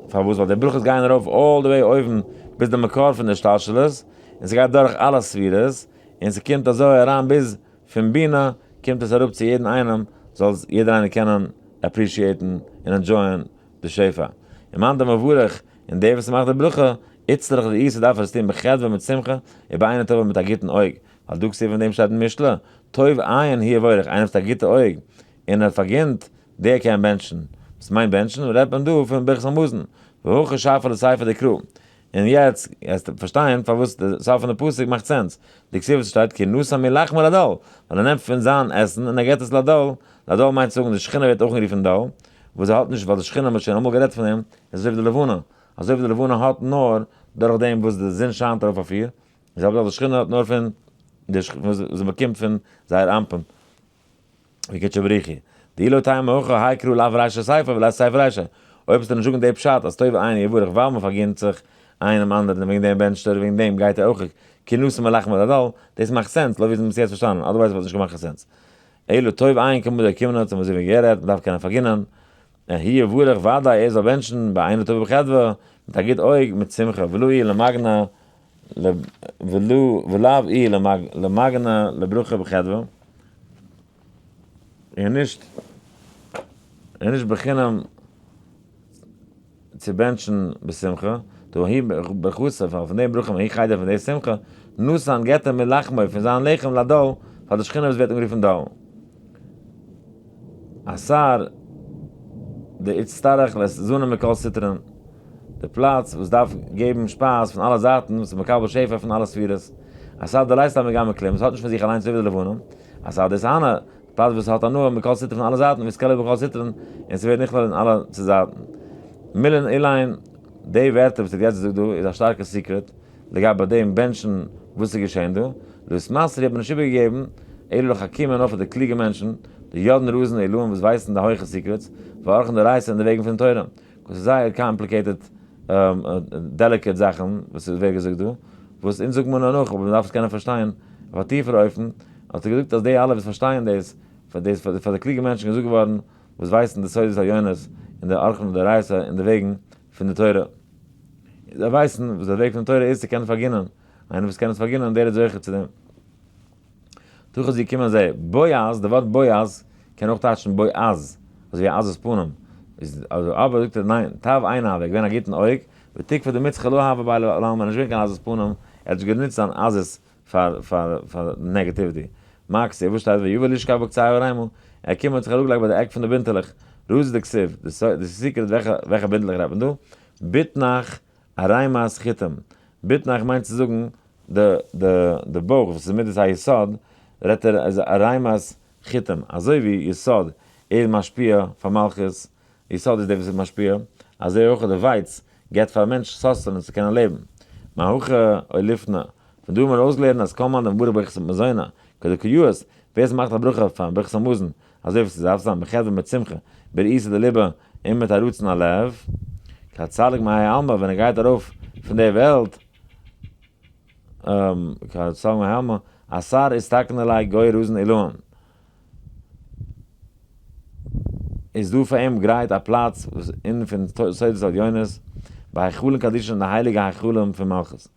Speaker 1: פארוואס? ווייל די ברכות גייען ארויף all the way אויבן ביז די מקור פון די השתלשלות, און ס'גייט דורך אלע ספירות, און ס'קומט אזוי אריין ביז פון בינה קומט עס אראפ צו יעדן איינעם, זאל יעדער איינער קענען appreciate ן און enjoy ען די שפע. און מאן דמברך, און דער וואס מאכט די ברכה, איצטריך דאיתא דארף ער עס טון בחדוה מיט שמחה, ובעינא טבא מיט א גוטן אויג, ווייל דא כתיב אין דעם שטייט אין משלי, טוב עין הוא יבורך, איינער וואס האט א גוטע אויג, און ער פארגינט, דער קען בענטשן. וואס מיינט בענטשן? רעדט מען דא פון ברכת המזון, והכא שרפא לסיפא דקרא. און יעצט גייסטו פארשטיין פארוואס די סוף פון די פסוק מאכט sense. די כתיב וואס שטייט כי נתן מלחמו לדל, ווייל ער נעמט פון זיין עסן און ער געבט עס לדל, לדל מיינט צו זאגן די שכינה ווערט אויך אנגערופן דל, וואס זי האט נישט ווייל די שכינה מ'האט שוין אמאל גערעדט פון דעם, איז אזוי ווי די לבנה, אזוי ווי די לבנה האט נאר דורך דעם וואס די זון שיינט ארויף אויף איר, די זעלבע זאך די שכינה האט נאר פון די וואס זי באקומט פון זייער אנפין. וקודשא בריך הוא. דאי לא תימא הכי האי קרא לאו רישא סיפא ולית סיפא רישא. אויב וועסטו נישט זאגן די פשט אז טוב עין יבורך ווייל מען פארגינט זיך איינעם אנדערן און וועגן דעם בענטשט ער און וועגן דעם גייט ער אויך כי נתן מלחמו לדל, דאס מאכט sense לויט ווי מ'האט עס יעצט פארשטאנען, otherwise וואלט נישט געמאכט קיין sense. אלא טוב עין כמה דאוקימנא האט מען אזוי ווי גערעדט, מ'דארף קענען פארגינען. הוא יבורך וודאי ער זאל בענטשן בעינא טבא בחדוה, מיט א גוט אויג, מיט שמחה, ולא איהו למגנא ולאו איהו למגנא לברכה בחדוה, און נישט און נישט בחינם צו בענטשן בשמחה, דהא ההיא ברכתא ווייל פון די ברכה מההיא חדוה פון די שמחה, נתן געבט ער מלחמו פון זיין לחם לדל פאר די שכינה וואס ווערט אנגערופן דל. אתר דאצטריך לאתזנא מכל סטרין. די פלאץ וואס דארף געבן שפייז פון אלע זייטן, וואס איז מקבל שפע פון אלע ספירות. אתר דלית ליה מגרמיה כלום, וואס האט נישט פון זיך אליינס אזוי ווי די לבנה. אתר דאתהני, די פלאץ וואס האט הנאה מכל סטרין פון אלע זייטן, ואתכליא בכל סטרין, און ס'ווערט נכלל אין אלע צו זייטן. מילין אלין, די ווערטער וואס ער האט יעצט געזאגט דא איז א שטארקע secret לגבי דעם בענטשן וואס איז געשען דא. לא אתמסרו האט מען נישט איבערגעגעבן, אלא לחכימין נאר פאר די קלוגע מענטשן, דידעין רזין עילאין וואס ווייסן די הויכע secrets, ואורחין דאורייתא און די וועגן פון תורה. וואס איז זייער complicated delicate זאכן וואס איז ווערט געזאגט דא, וואס אונז זאגט מען נאר נאך אבער מען דארף עס קענען פארשטיין אויף א טיפערע אופן, האט ער געזאגט אז די אלע וואס פארשטייען דאס, פאר דאס פאר די קלוגע מענטשן געזאגט געווארן וואס ווייסן די סודות העליונות און די אורחין דאורייתא און די וועגן פון די תורה, זיי ווייסן וואס די וועג פון תורה איז צו קענען פארגינען, איינער וואס קען עס פארגינען דער איז זוכה צו דעם. תּוך איז געקומען זע, בועז, די וואָרט בועז קען אויך טײַטשן בועז, אַזוי ווי אַ עזות פּנים. איז אַזוי, אָבער זאָגט ער, ניין, טבֿ עינא הוה, געווען אַ גוטן אויג, ותּקפֿא דמצחא לא הוה ביה לעלמא, נישט געווען קיין עזות פּנים, ער האָט נישט גענוצט זײַן עזות פֿאַר, פֿאַר, פֿאַר negativity. מאַקס, וואָס שטייט, ויבא לשכב בקצה הערימה, ער קומט און האָט זיך אַראָפּגעלייגט בײַ די עק פֿון די בינטעלעך, רזא דכתיב, די secret, וועלכע, וועלכע בינטלעך רעדט מען דאָ? בטנך ערימת חיטים. בטנך מיינט צו זאגן די די די בויך וואס איז מידת היסוד, רעדט ער אז ערימת חיטים, אזוי ווי יסוד איז משפיע פאר מלכות, יסוד איז דער וואס איז משפיע, אזוי אויך די ווייץ געבט פאר א מענטש sustenance צו קענען לעבן. מהכא אוליפנא, פון דא האבן מיר אויסגעלערנט אז כל מאן דמברך ברכת מזונא, כדקא יאות, ווער עס מאכט א ברכה פארן ברכת המזון, אזוי ווי ס'דארף זיין, בחדוה מיט שמחה, ברעותא דליבא, און מיט א רצון הלב, כד סליק מהאי עלמא, ווען ער גייט ארויף פון דער וועלט, כד סליק מהאי עלמא, אתר אתתקן עליה גו רזין עילאין. איז דא פאר אים גרייט א פלאץ וואס אין פון סודות עליונות, בהיכלין קדישין אין די הייליגע היכלים פון מלכות.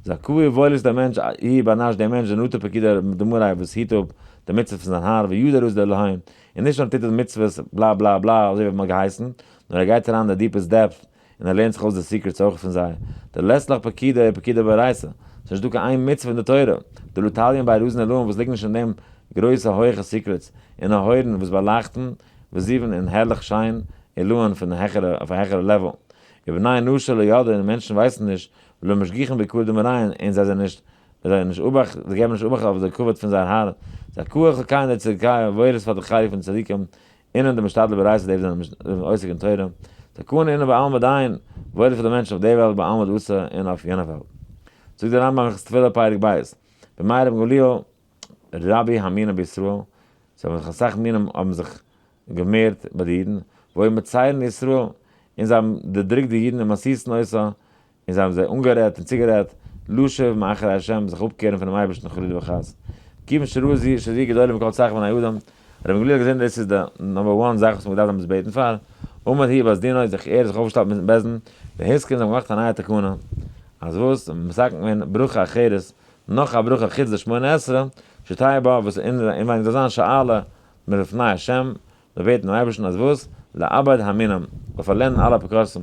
Speaker 1: זכאי וואויל איז דער מענטש איהו בר נש דער מענטש דנטר פקודי דמאריה וואס היט אפ די מצוות פון זיין האר וידע רזין דאלהים, און נישט נאר טוט ער די מצוות בלא בלא בלא אזוי ווי מען האט געהייסן, נאר ער גייט אריין אין די deepest depth און ער לערנט זיך אויס די secrets אויך פון זיי, דלית לך פקידה ופקידה באורייתא, ס'איז נישט דא קיין איין מצוה אין די תורה, דלא תליין ביה רזין עילאין וואס ליגן נישט אין דעם גרויסע הויכע secrets, און נהורין וואס באלייכטן וזיוין און הערליך שיין עילאין פון העכערע אויף א העכערע level, ובני נשא לא ידעי און מענטשן ווייסן נישט, ולא משגיחין ביקרא דמאריהון און זיי זענען נישט זיי זענען נישט אבאכט זיי געבן נישט אבאכט אויף די כבוד פון זייער האר, זכאה חולקהון דצדיקיא וואויל איז פאר די חלק פון די צדיקים אינון דמשתדלי באורייתא די וואס זענען עוסק אין תורה, זכאין אינון בעלמא דין, וואויל איז פאר די מענטשן אויף די וועלט בעלמא דאתי און אויף יענע וועלט. זאגט דער רמב ם הלכות תפילה פרק ב', בימי רבן גמליאל רבו המינים בישראל, ס'האבן זיך אסאך מינים האבן זיך געמערט ביי די אידן, והיו מצערין ישראל, און זיי האבן דערדריקט די אידן ומסיתין אותה, און זיי האבן זיי אנגערעדט און צוגערעדט, לשוב מאחרי השם, זיך אפקערן פונעם אייבערשטן חלילה וחס. כיוון שראה זו שזו גדולה מכל צרכי בני אדם, רבן גמליאל האט געזען דאס איז די number one זאך וואס מען דארף דעמאלטס בעטן פאר, עמד הוא ובית דינו, זיך ער זיך אויפגעשטעלט מיטן בית דין, והתקין זיי האבן געמאכט א נייע תקנה, אז וואס, מתקן געווען ברכה אחרת, נאך א ברכה חוץ די שמונה עשרה, שתהא בה, וואס אינווייניג זאל זיין שאלה מלפני השם, מען בעט דעם אייבערשטן אז וואס? לאבד המינים, זאל פארלענדן אלע אפיקורסים.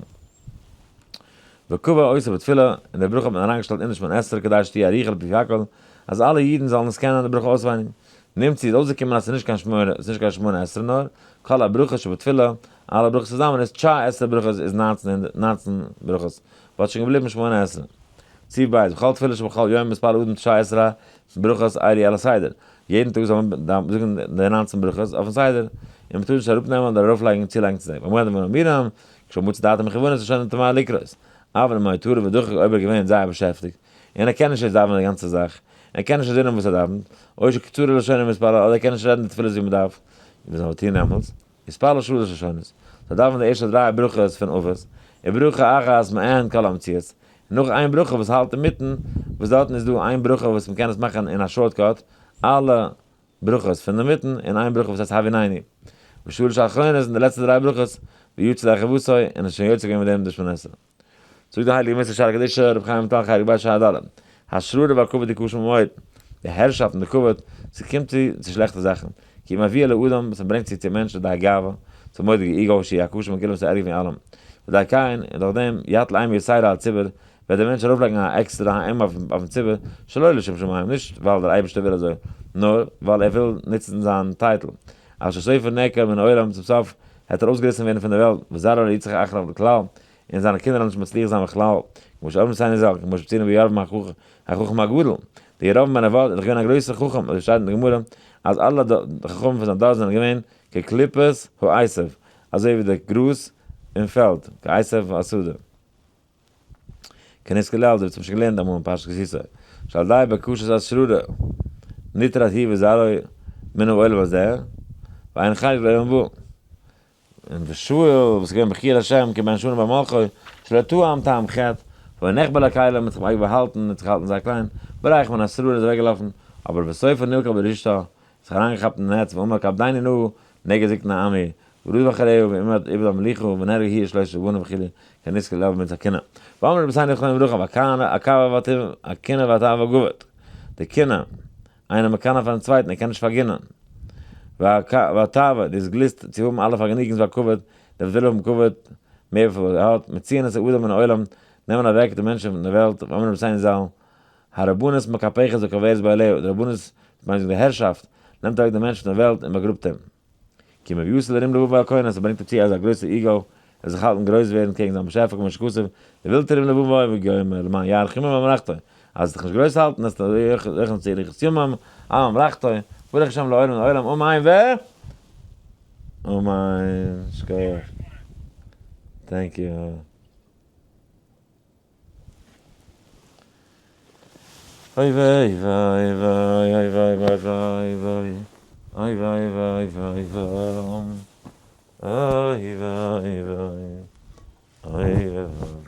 Speaker 1: וקבע אותה בתפילה, און די ברכה האט מען אריינגעשטעלט אין די שמונה עשרה כדי שתהיה ערוכה לפי הכל, אז אלע אידן זאלן עס קענען די ברכה אויסווייניג. נמצא איז אויסגעקומען אז ס'איז נישט קיין שמונה, ס'איז נישט קיין שמונה עשרה נאר, כל הברכה שבתפילה, אלע ברכות צוזאמען איז תשע עשרה ברכות איז 19 19 ברכות, וואלט שוין געבליבן שמונה עשרה. סעיף ב', בכל תפילה שבכל יום מתפלל אדם תשע עשרה ברכות אלו על הסדר, יעדן טאג זאל מען זאגן די 19 ברכות אויפן סדר, און מ'טאר נישט אראפנעמען אדער ארויפלייגן צולייגן צו זיי. במה דברים אמורים, כשמצא דעתו מכוונת לשונו תמהה לקרות, אבל אם היה טרוד ודוחק אויב ער איז געווען זייער באשעפטיגט, און ער קען נישט יעצט דאווענען די גאנצע זאך, ער קען נישט אינזינען וואס ער דאווענט, או שקצרה לשונו מתפלל אדער ער קען נישט רעדן די תפילות ווי מ'דארף, וואס זאל מען טון דעמאלטס? יתפלל שלש ראשונות, זאל דאווענען די ערשטע דריי ברכות פון אבות, וברכה אחת מעין כל המציאות, און נאך איין ברכה וואס האלט אינמיטן, וואס דארטן איז דא איין ברכה וואס מ'קען עס מאכן אין א shortcut, אלע ברכות פון אינמיטן, און איין ברכה וואס הייסט הביננו. ושלש אחרונות, און די לעצטע דריי ברכות, ויצא ידי חובתו, און איז שוין יוצא געווען מיט דעם די שמונה עשרה. זאגט די הייליגע מוסר שערי קדושה, רבי חיים וויטאל חלק ב' שער ד', השררה והכבוד היא קשה מאוד, די הערשאפט און די כבוד, ס'קומט צו צו שלעכטע זאכן, כי מביאה לאדם, וואס ס'ברענגט צו צום מענטש לידי גאווה, צו מורא'דיגע ego, שהיא הקשה מכולם ס'איז ערגער פון אלעם, ולידי כן, און דורך דעם, יטיל אימה יתירה על הציבור, וועט דער מענטש ארויפלייגן א עקסטערע אימה אויפן ציבור, שלא לשם שמים, נישט ווייל דער אייבערשטער וויל אזוי, נאר ווייל ער וויל נוצן זיין title, עד שסופו נעקר מן העולם, צום סוף העט ער אויסגעריסן ווערן פון דער וועלט, וזרעו לא יצלח אחריו לכלל, און זיינע קינדער וועלן נישט מצליח זיין בכלל, כמו שאמרו רבותינו ז"ל, כמו שמצינו בירבעם החכם הגדול, דער ירבעם בן נבט איז דאך געווען א גרויסער חכם, אזוי שטייט אין די גמרא, אז אלע חכמים פון זיין דור זענען געווען כקליפת העשב, אזוי ווי די גראז אין פעלד, כעשב השדה. כנזכר לעיל, דאס האט מען שוין געלערנט אמאל אין פרשת כי תשא, שעל ידי בקשת השררה נטרד הוא וזרעו מן העולם הזה, ואין חלק לעולם הבא. און ושאול וואס איז געווען בחיר השם כבן שנה במלכו, שלא טעם טעם חטא, והיה נחבא אל הכלים, האט זיך אייביג באהאלטן, האט זיך געהאלטן זייער קליין, ברח מן השררה איז אוועקגעלאפן, אבער בסופו נלכד ברשתה, זיך אריינגעכאפט אין נעץ, ואמר כבדני נא נגד זקני עמי, ורדף אחריה ועמד איבד המלוכה ונהרג הוא ושלושה בניו וכו', כנזכר לעיל במצוה קנאה. ואמרו רבותינו זכרונם לברכה, הקנאה והתאווה גובות, די קנאה, איינער מקנא פארן צווייטן, ער קען נישט פארגינען. והתאווה, דאס גליסט צו האבן אלע פארגעניגנס והכבוד, דער וואס וויל האבן כבוד, מער וויפיל ער האט, מוציאין את האדם מן העולם, נעמען אוועק די מענטשן פון דער וועלט, ואמרו רבותינו ז"ל, הרבנות מקפחת וקוברת בעליה, די רבנות, מיינט די הערשאפט, נעמט אוועק די מענטש פון דער וועלט און באגראבט אים. כי מביאתו לרום לבבו על קונו, ס'ברענגט אים צו אזא גרויסע ego, ער זאל זיך האלטן גרויס ווערן קעגן זיין באשעפער כמו שכתוב, לבלתי רום לבבו וגומר, למען יאריך ימים על ממלכתו, אז זיך נישט גרויס האלטן, עס זיך צו אריכות ימים על ממלכתו, ברוך השם לעולם לעולם, אמן ו. אמן, שכוח. Thank you. אוי וויי וויי וויי אוי וויי וויי וויי וויי אוי וויי וויי וויי וויי אוי וויי וויי אוי וויי.